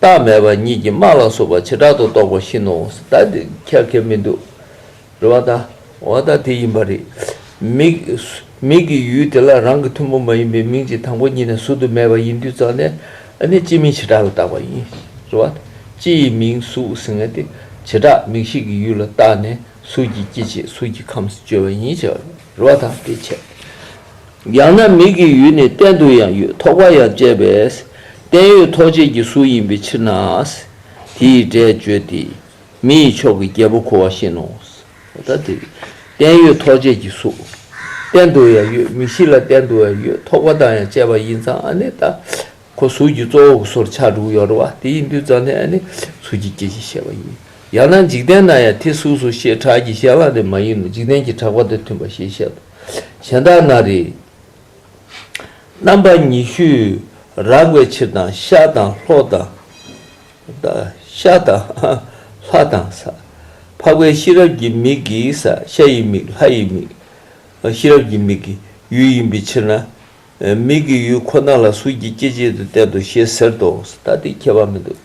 རྟག་མེད་པ་ཉིད་ཀྱིས་སྨྲ་ལ་སོགས་པ་བྱེ་བྲག་ཏུ་རྟོགས་པ་བཞིན་ནོ། ད་འདི་ཁྱབ་ཁྱབ་མི་འདུག་རེད་བ་ད། འོ་ད་དེ་ཡིན་པ་རེད། མིག་མིག་གི་ཡུལ་དེ་ལ་རང་གི་ཐུན་མོང་མ་ཡིན་པའི་མིང་གཅིག་དང་པོ་ཉིད་ནས་ཟུར་དུ་མེད་པ་ཡིན་དུས་ཙང་ནས་ཨ་ནི་སྤྱི་མིང་བྱེ་བྲག་ལ་བཏགས་པ་ཡིན། རེད་བ། སྤྱི་ཡི་མིང་གཟུགས་ཟེར་མཁན་དེ་བྱེ་བྲག་མིག་ཤེས་ཀྱི་ཡུལ་ལ་བཏགས་ནས་གཟུགས་ཀྱི་སྐྱེ་མཆེད་གཟུགས་ཀྱི་ཁམས་སུ་བརྗོད་པ་ཡིན་ཟེར་བ་རེད་བ་ད། དེ་བྱས། ཡང་ན་མིག་གི་ཡུལ་ནི་གཏན་དུ་ཡང་ཡོད་ཐོགས་པ་ཡང་བཅད་པས་བརྟན་གཡོ་ཐོགས་བཅས་ཀྱི་གཟུགས་ཡིན་པའི་ཕྱིར་ན། དེ་ཡི་སྒྲས་བརྗོད་དེ། མི་ཡི་ཕྱོགས་ཀྱི་རྒྱལ་པོ་ཁོ་བ་བཞིན་ནོ། ད་དེ་བརྟན་གཡོ་ཐོགས་བཅས་ཀྱི་གཟུགས། གཏན་དུ་ཡང་ཡོད། མིག་ཤེས་ལ་གཏན་དུ་ཡང་ཡོད། ཐོགས་པ་དང་ཡང་བཅད་པ་ཡིན་ཙང་ཨ་ནི་ད། ཁོ་གཟུགས་ཀྱི་གཙོ་བོ་གི་བཟོ་ལ་ཆགས་འགྲོ་གི་ཡོད་རེད་བ། དེ་ཡིན་དུས་ཙང་ནས་ཨ་ནི་གཟུགས་ཀྱི་སྐྱེ་མཆེད་བཤད་པ་ཡིན། ཡང་ན་འཇིག་རྟེན་ན་ཡང་དེ་གཟུགས་སུ་ཤེས་ཁྲག་གི་ཞལ་ལ་ནི་མ་ཡིན་ནོ། འཇིག་རྟེན་གྱི་ཕྲག་པ་དང་མཐུན་པ་ཞེས་བཤད་དོ། གཞན་དག་ན་རེ། རྣམ་པ་ཉི་ཤུས་རགས་པའི་ཕྱིར་དང་ཤ་དང་ལྷོ་དང་། ཤ་དང་ལྷ་དང་ས། འཕགས་པའི་ཤེས་རབ་ཀྱི་མིག་གིས་ས། ཤ་ཡི་མིག་ལྷ་ཡི་མིག་ཤེས་རབ་ཀྱི་མིག་གི་ཡུལ་ཡིན་པའི་ཕྱིར་ན། མིག་གི་ཡུལ་ཁོ་ན་ལ་གཟུགས་ཀྱི་སྐྱེ་མཆེད་དུ་བསྟན་ཏོ་ཞེས་ཟེར་ཏོ། ད་དེ་ཁྱད་པར་མི་འདུག་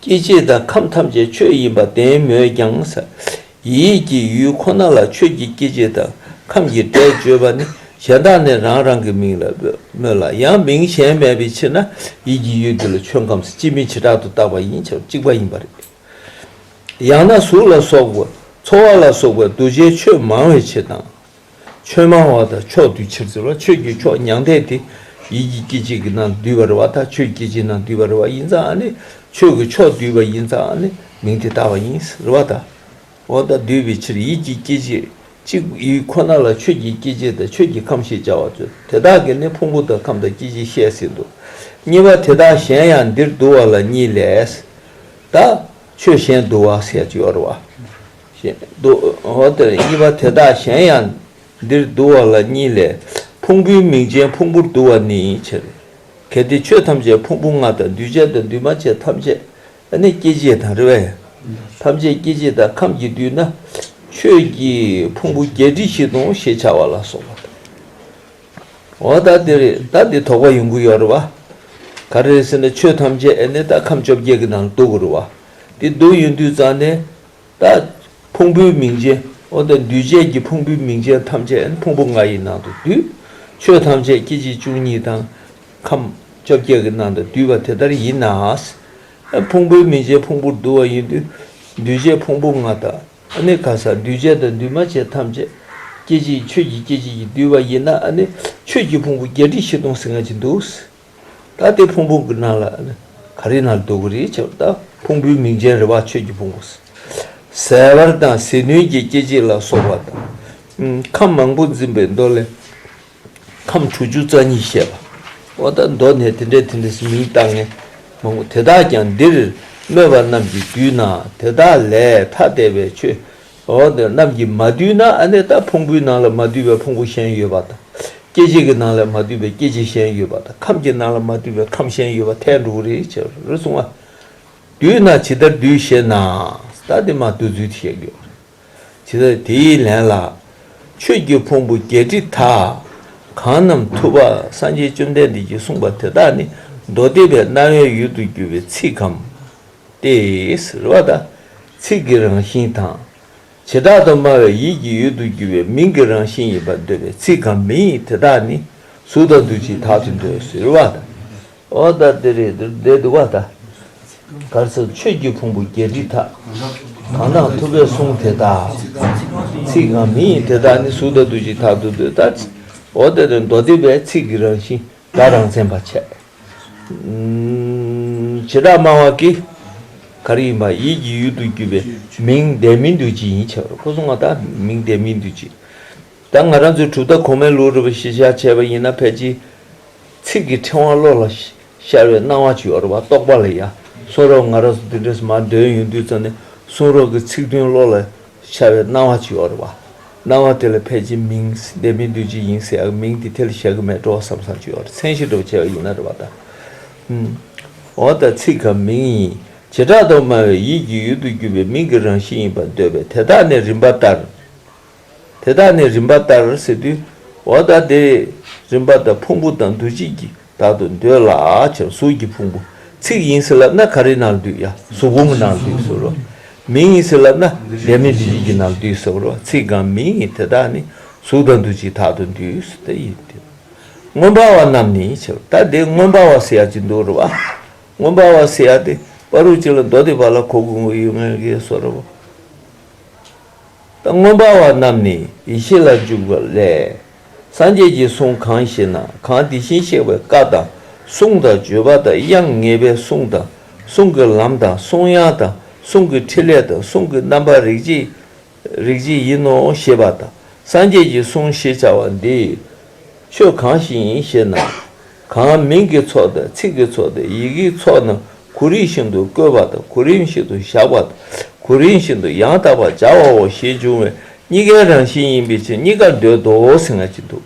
སྐྱེ་མཆེད་དང་ཁམས་ཐམས་ཅད་ཆོས་ཡིན་པ་བདེན་མོད་ཀྱང་ས། ཡིད་ཀྱི་ཡུལ་ཁོ་ན་ལ་ཆོས་ཀྱི་སྐྱེ་མཆེད་དང་ཁམས་ཀྱི་སྒྲས་བརྗོད་པ་ནི་གཞན་དག་ནི་རང་རང་གི་མིང་ལ་སྨོས་ལ། ཡང་མིང་གཞན་མེད་པའི་ཕྱིར་ན་ཡིད་ཀྱི་ཡུལ་འདི་ལ་ཆོས་ཁམས་སུ་སྤྱི་མིང་བྱེ་བྲག་ཏུ་བཏགས་པ་ཡིན་ཕྱིར་གཅིག་པ་ཡིན་པ་རེད། ཡང་ན་གཟུགས་ལ་སོགས་པ་ཚོར་བ་ལ་སོགས་པའི་འདུ་བྱེད་ཆོས་མང་བའི་ཕྱིར་དང་། ཆོས་མང་བ་དང་ཕྱོགས་འདུས་ཕྱིར་ཟེར་བ། ཆོས་ཀྱི་ཕྱོགས་མྱང་འདས་དེ་ཡིད་ཀྱི་སྐྱེ་མཆེད་ཀྱི་ནང་འདུས་པ་རེད་བ། ད་ཆོས་ཀྱི་སྐྱེ་མཆེད་ནང་འདུས་པ་རེད་བ། ཡིན་ཙང་ཨ་ནི་ཆོས་ཀྱི་ཕྱོགས་འདུས་པ་ཡིན་ཙང་ཨ་ནི་མིང་དེ་བཏགས་པ་ཡིན་རེད་བ་ད། འོ་ད་འདུས་པའི་ཕྱིར་ཡིད་ཀྱི་སྐྱེ་མཆེད་གཅིག་ཡུལ་ཁོ་ན་ལ་ཆོས་ཀྱི་སྐྱེ་མཆེད་དང་ཆོས་ཀྱི་ཁམས་ཞེས་བྱ་བ་བརྗོད། དེ་དག་གིས་ནི་ཕུང་པོ་དང་ཁམས་དང་སྐྱེ་མཆེད་བཤད་ཟིན་ཏོ། གཉིས་པ་དེ་དག་གཞན་ཡང་འདིར་འདུ་བ་ལ་གཉིས་ལས། ད་ཆོས་གཞན་འདུ་བ་ཟེར་གྱི་ཡོད་རེད་བ། གཞན་འདུ་འོ་དེར་གཉིས་པ་དེ་དག་གཞན་ཡང་འདིར་འདུ་བ་ལ་གཉིས་ལས། ཕུང་པོའི་མིང་ཅན་ཕུང་པོར་འདུ་བ་ནི་ཕྱིར། གལ་ཏེ་ཆོས་ཐམས་ཅད་ཕུང་པོ་ལྔ་དང་འདུས་བྱས་དང་འདུས་མ་བྱས་ཐམས་ཅད་ཨ་ནི་སྐྱེ་མཆེད་དང་རེད་བས། ཐམས་ཅད་སྐྱེ་མཆེད་དང་ཁམས་ཀྱིས་བསྡུས་ན། ཆོས་ཀྱི་ཕུང་པོ་བརྒྱད་ཁྲི་བཞི་སྟོང་ཞེས་བྱ་བ་ལ་སོགས་པ་དང་། འོ་ད་དེ་རེད། ད་དེ་དོགས་པ་ཡོང་གི་ཡོད་རེད་བ། ག་རེ་རེད་ཟེར་ན་ཆོས་ཐམས་ཅད་ཨ་ནི་ད་ཁམས་བཅོ་བརྒྱད་ཀྱི་ནང་ལ་འདུ་དགོས་རེད་བ། དེ་འདུ་ཡོང་དུས་ཙང་ནས། ད་ཕུང་པོའི་མིང་ཅན། འོ་ད་འདུས་བྱས་ཀྱི་ཕུང་པོའི་མིང་ཅན་ཐམས་ཅད་ཕུང་པོ་ལྔ་ཡི་ནང་དུ་འདུས། ཆོས་ཐམས་ཅད་སྐྱེ་མཆེད་བཅུ་གཉིས་དང་། ཁམས་བཅོ་བརྒྱད་ཀྱི་ནང་དུ་འདུས་པ་དེ་ལྟར་ཡིན་ན། ཕུང་པོའི་མིང་ཅན་ཕུང་པོར་འདུ་བ་ཡིན་དུས། འདུས་བྱས་ཕུང་པོ་ལྔ་དང་། ཨ་ནི་ག་ས་འདུས་བྱས་དང་འདུས་མ་བྱས་ཐམས་ཅད་སྐྱེ་མཆེད་ཆོས་ཀྱི་སྐྱེ་མཆེད་ཀྱིས་བསྡུས་པ་ཡིན་ན། ཨ་ནི་ཆོས་ཀྱི་ཕུང་པོ་བརྒྱད་ཁྲི་བཞི་སྟོང་ཟིན་ང་ཅིག་འདུག་ད་དེ་ཕུང་པོ་གི་ནང་ལ་ག་རེ་ནང་འདུ་གི་རེད་ཅེས་པ། ད་ཕུང་པོའི་མིང་ཅན་རེད་བ། ཆོས་ཀྱི་ཕུང་པོ། ཟད་པར་དང་ཟད་ནུས་ཀྱི་སྐྱེ་མཆེད་ལ་སོགས་པ་དང་། ཁམས་མང་པོ་འཛིན་པའི་མདོ་ལས། ཁམས་དྲུག་ཅུ་རྩ་གཉིས་བཤད་པ། འོ་ད་མདོ་ནས་དེ་འདྲས་དེ་འདྲས་སུ་མིང་བཏགས་མཁན་མང་པོ། དེ་དག་ཀྱང་འདིར་སྨོས་པ་རྣམས་ཀྱིས་བསྡུས་ན། དེ་དག་ལས་ཐ་དད་པའི་ཆོས། འོ་དེ་རྣམས་ཀྱིས་མ་བསྡུས་ན། ཨ་ནི་ད་ཕུང་པོའི་ནང་ལ་མ་བསྡུས་པའི་ཕུང་པོ་གཞན་ཡོད་པ་དང་། སྐྱེ་མཆེད་ཀྱི་ནང་ལ་མ་བསྡུས་པའི་སྐྱེ་མཆེད་གཞན་ཡོད་པ་དང་། ཁམས་ཀྱི་ནང་ལ་མ་བསྡུས་པའི་ཁམས་གཞན་ཡོད་པ་ཐལ་འགྲོ་གི་རེད་ཅེས་རེད་གསུངས་པ། བསྡུས་ན་ཇི་ལྟར་བསྡུས་ཞེ་ན། ད་དེ་མ་བསྡུ་ཚུལ་དེ་བཤད་ཀྱི་ཡོད་རེད། ཇི་ལྟར་དེའི་ལན་ལ། ཆོས་ཀྱི་ཕུང་པོ་བརྒྱད་ཁྲི་དག། གང་རྣམས་ཐུབ་པ་སངས་རྒྱས་བཅོམ་ལྡན་འདས་ཀྱིས་གསུངས་པ་དེ་དག་ནི་མདོ་སྡེ་པའི་རྣ་བའི་ཡུལ་དུ་གྱུར་པའི་ཚིག་གམ། སྟེ། རེད་བ་ད། ཚིག་གི་རང་བཞིན་དང་། བྱེ་བྲག་ཏུ་སྨྲ་བའི་ཡིད་ཀྱི་ཡུལ་དུ་གྱུར་པའི་མིང་གི་རང་བཞིན་ཡིན་པར་འདོད་པའི་ཚིག་གམ་མིང་དེ་དག་ནི་གཟུགས་དང་འདུ་བྱེད་དག་ཏུ་འདོད་ཟེར་བ་དང་། འོ་ད་དེ་རེད། འདིར་འདོད་འདུག་བ་ད། གར་སོགས་ཆོས་ཀྱི་ཕུང་པོ་བརྒྱད་ཁྲི་དག། གང་དང་ཐུབ་པས་གསུངས་དེ་དག། ཚིག་གམ་མིང་དེ་དག་ནི་གཟུགས་དང་འདུ་བྱེད་དག་ཏུ་འདོད་ད། འོ་དེ་རེད། མདོ་སྡེ་པའི་ཚིག་གི་རང་བཞིན། བརྡ་རང་མཚན་པ་བྱས། བྱེ་བྲག་སྨྲ་བ་གིས། ག་རེ་ཡིན་པ། ཡིད་ཀྱི་ཡུལ་དུ་གྱུར་པའི་མིང་ལྡན་མིན་འདུ་བྱེད་ཡིན་བྱས་པ་རེད། ཁོ་ཚོ་ང་ད་མིང་ལྡན་མིན་འདུ་བྱེད། ད་ང་རང་ཚོའི་གྲུབ་མཐའ་གོང་མའི་ལུགས་རེད་པ་གཞིར་བཞག་བྱས་པ་ཡིན་ན། ཕལ་ཆེར་ཚིག་གི་ཕྲེང་བ་བློ་ལ་ཤར་བའི་སྣང་བ་ཅིག་ཡོད་རེད་པ། རྟོག་པ་ལ་ཡ། གསུང་རབ་ང་རང་ཚོ་འདི་འདྲས་མར་འདོན་ཡོང་དུས་ཙམ་ནས། གསུང་རབ་ཀྱི་ཚིག་དོན་བློ་ལ་ཤར་བའི་སྣང་བ་ཅིག་ཡོད་རེད་པ། སྣང་བ་དེ་ལ་ཕལ་ཆེར་མིང་ལྡན་མིན་འདུ་བྱེད་ཡིན་ཟེར་ཡག་མིང་དེ་དེ་ལ་བཞག་གི་མེད་འགྲོ་བསམ་བསམ་ཅིག་ཡོད་རེད། མཚན་གཞི་འདྲ་པོ་བྱས་པ་ཡིན་ན་རེད་པ་ད། ཨུམ། འོ་ད་ཚིག་གམ་མིང་ཡིན། བྱེ་བྲག་ཏུ་སྨྲ་བའི་ཡིད་ཀྱི་ཡུལ་དུ་གྱུར་པའི་མིང་གི་རང་བཞིན་ཡིན་པར་འདོད་པས། དེ་དག་ནི་རིམ་པ་ལྟར། དེ་དག་ནི་རིམ་པ་ལྟར་ཟེར་དུས། འོ་ད་དེ་རིམ་པ་དང་ཕུང་པོ་དང་འདུ་བྱེད་ཀྱི་དག་ཏུ་འདོད་ལ་ཕྱིར་གཟུགས་ཀྱི་ཕུང་པོ། ཚིག་ཡིན་ཟེར་ལབ་ན་ག་རེ་ནང་འདུས་ཡ། གཟུགས་ཕུང་གི་ནང་འདུས་ཟེར་རོ། མིང་ཡིན་ཟེར་ལབ་ན་ལྡན་མིན་འདུ་བྱེད་ཀྱི་ནང་འདུས་ཟེར་རོ། ཚིག་གམ་མིང་ཡིན་དེ་དག་ནི་གཟུགས་དང་འདུ་བྱེད་དག་ཏུ་འདུས་ཟེར་དེ་ཡིན་ཏེ། མངོན་པ་བ་རྣམས་ནི་ཕྱིར། ད་དེ་མངོན་པ་བ་ཟེར་ཡ་ཅིག་འདུག་རེད་བ། མངོན་པ་བ་ཟེར་ཡ་དེ་པ་རུ་ཅིག་ལ་མདོ་སྡེ་པ་ལ་གོ་དགོས་ཀྱི་ཡོད་ངེས་ཀྱི་བཟོ་འདྲ་པོ། ད་མངོན་པ་བ་རྣམས་ནི་ཡེ་ཤེས་ལ་འཇུག་པ་ལས། སངས་རྒྱས་ཀྱི་གསུང་གང་ཞེ་ན། གང་དེ་བཞིན་གཤེགས་པའི་བཀའ་དང་། གསུང་དང་བརྗོད་པ་དང་། དབྱངས་ངེས་པའི་གསུང་དང་། གསུང་གི་ལམ་དང་། གསུང་དབྱངས་དང་། གསུང་གི་ཕྲིན་ལས་དང་། གསུང་གི་རྣམ་པ་རིགས་བརྒྱད་རིགས་བརྒྱད་ཡིན་ནོ་ཞེས་པ་དང་། སངས་རྒྱས་ཀྱི་གསུང་ཞེས་བྱ་བ་འདི་ཆོས་གང་ཞིག་ཡིན་ཞེ་ན། གང་མིང་གི་ཚོགས་དང་ཚིག་གི་ཚོགས་དང་ཡི་གེའི་ཚོགས་རྣམས་གོ་རིམ་བཞིན་དུ་བཀོད་པ་དང་གོ་རིམ་བཞིན་དུ་བཞག་པ་དང་གོ་རིམ་བཞིན་དུ་ཡང་དག་པར་སྦྱར་བའོ་ཞེས་འབྱུང་བས་གཉིས་ཀའི་རང་བཞིན་ཡིན་པའི་ཕྱིར་གཉིས་ཀར་འདོད་དོ་ཟེར་ང་ཅིག་འདུག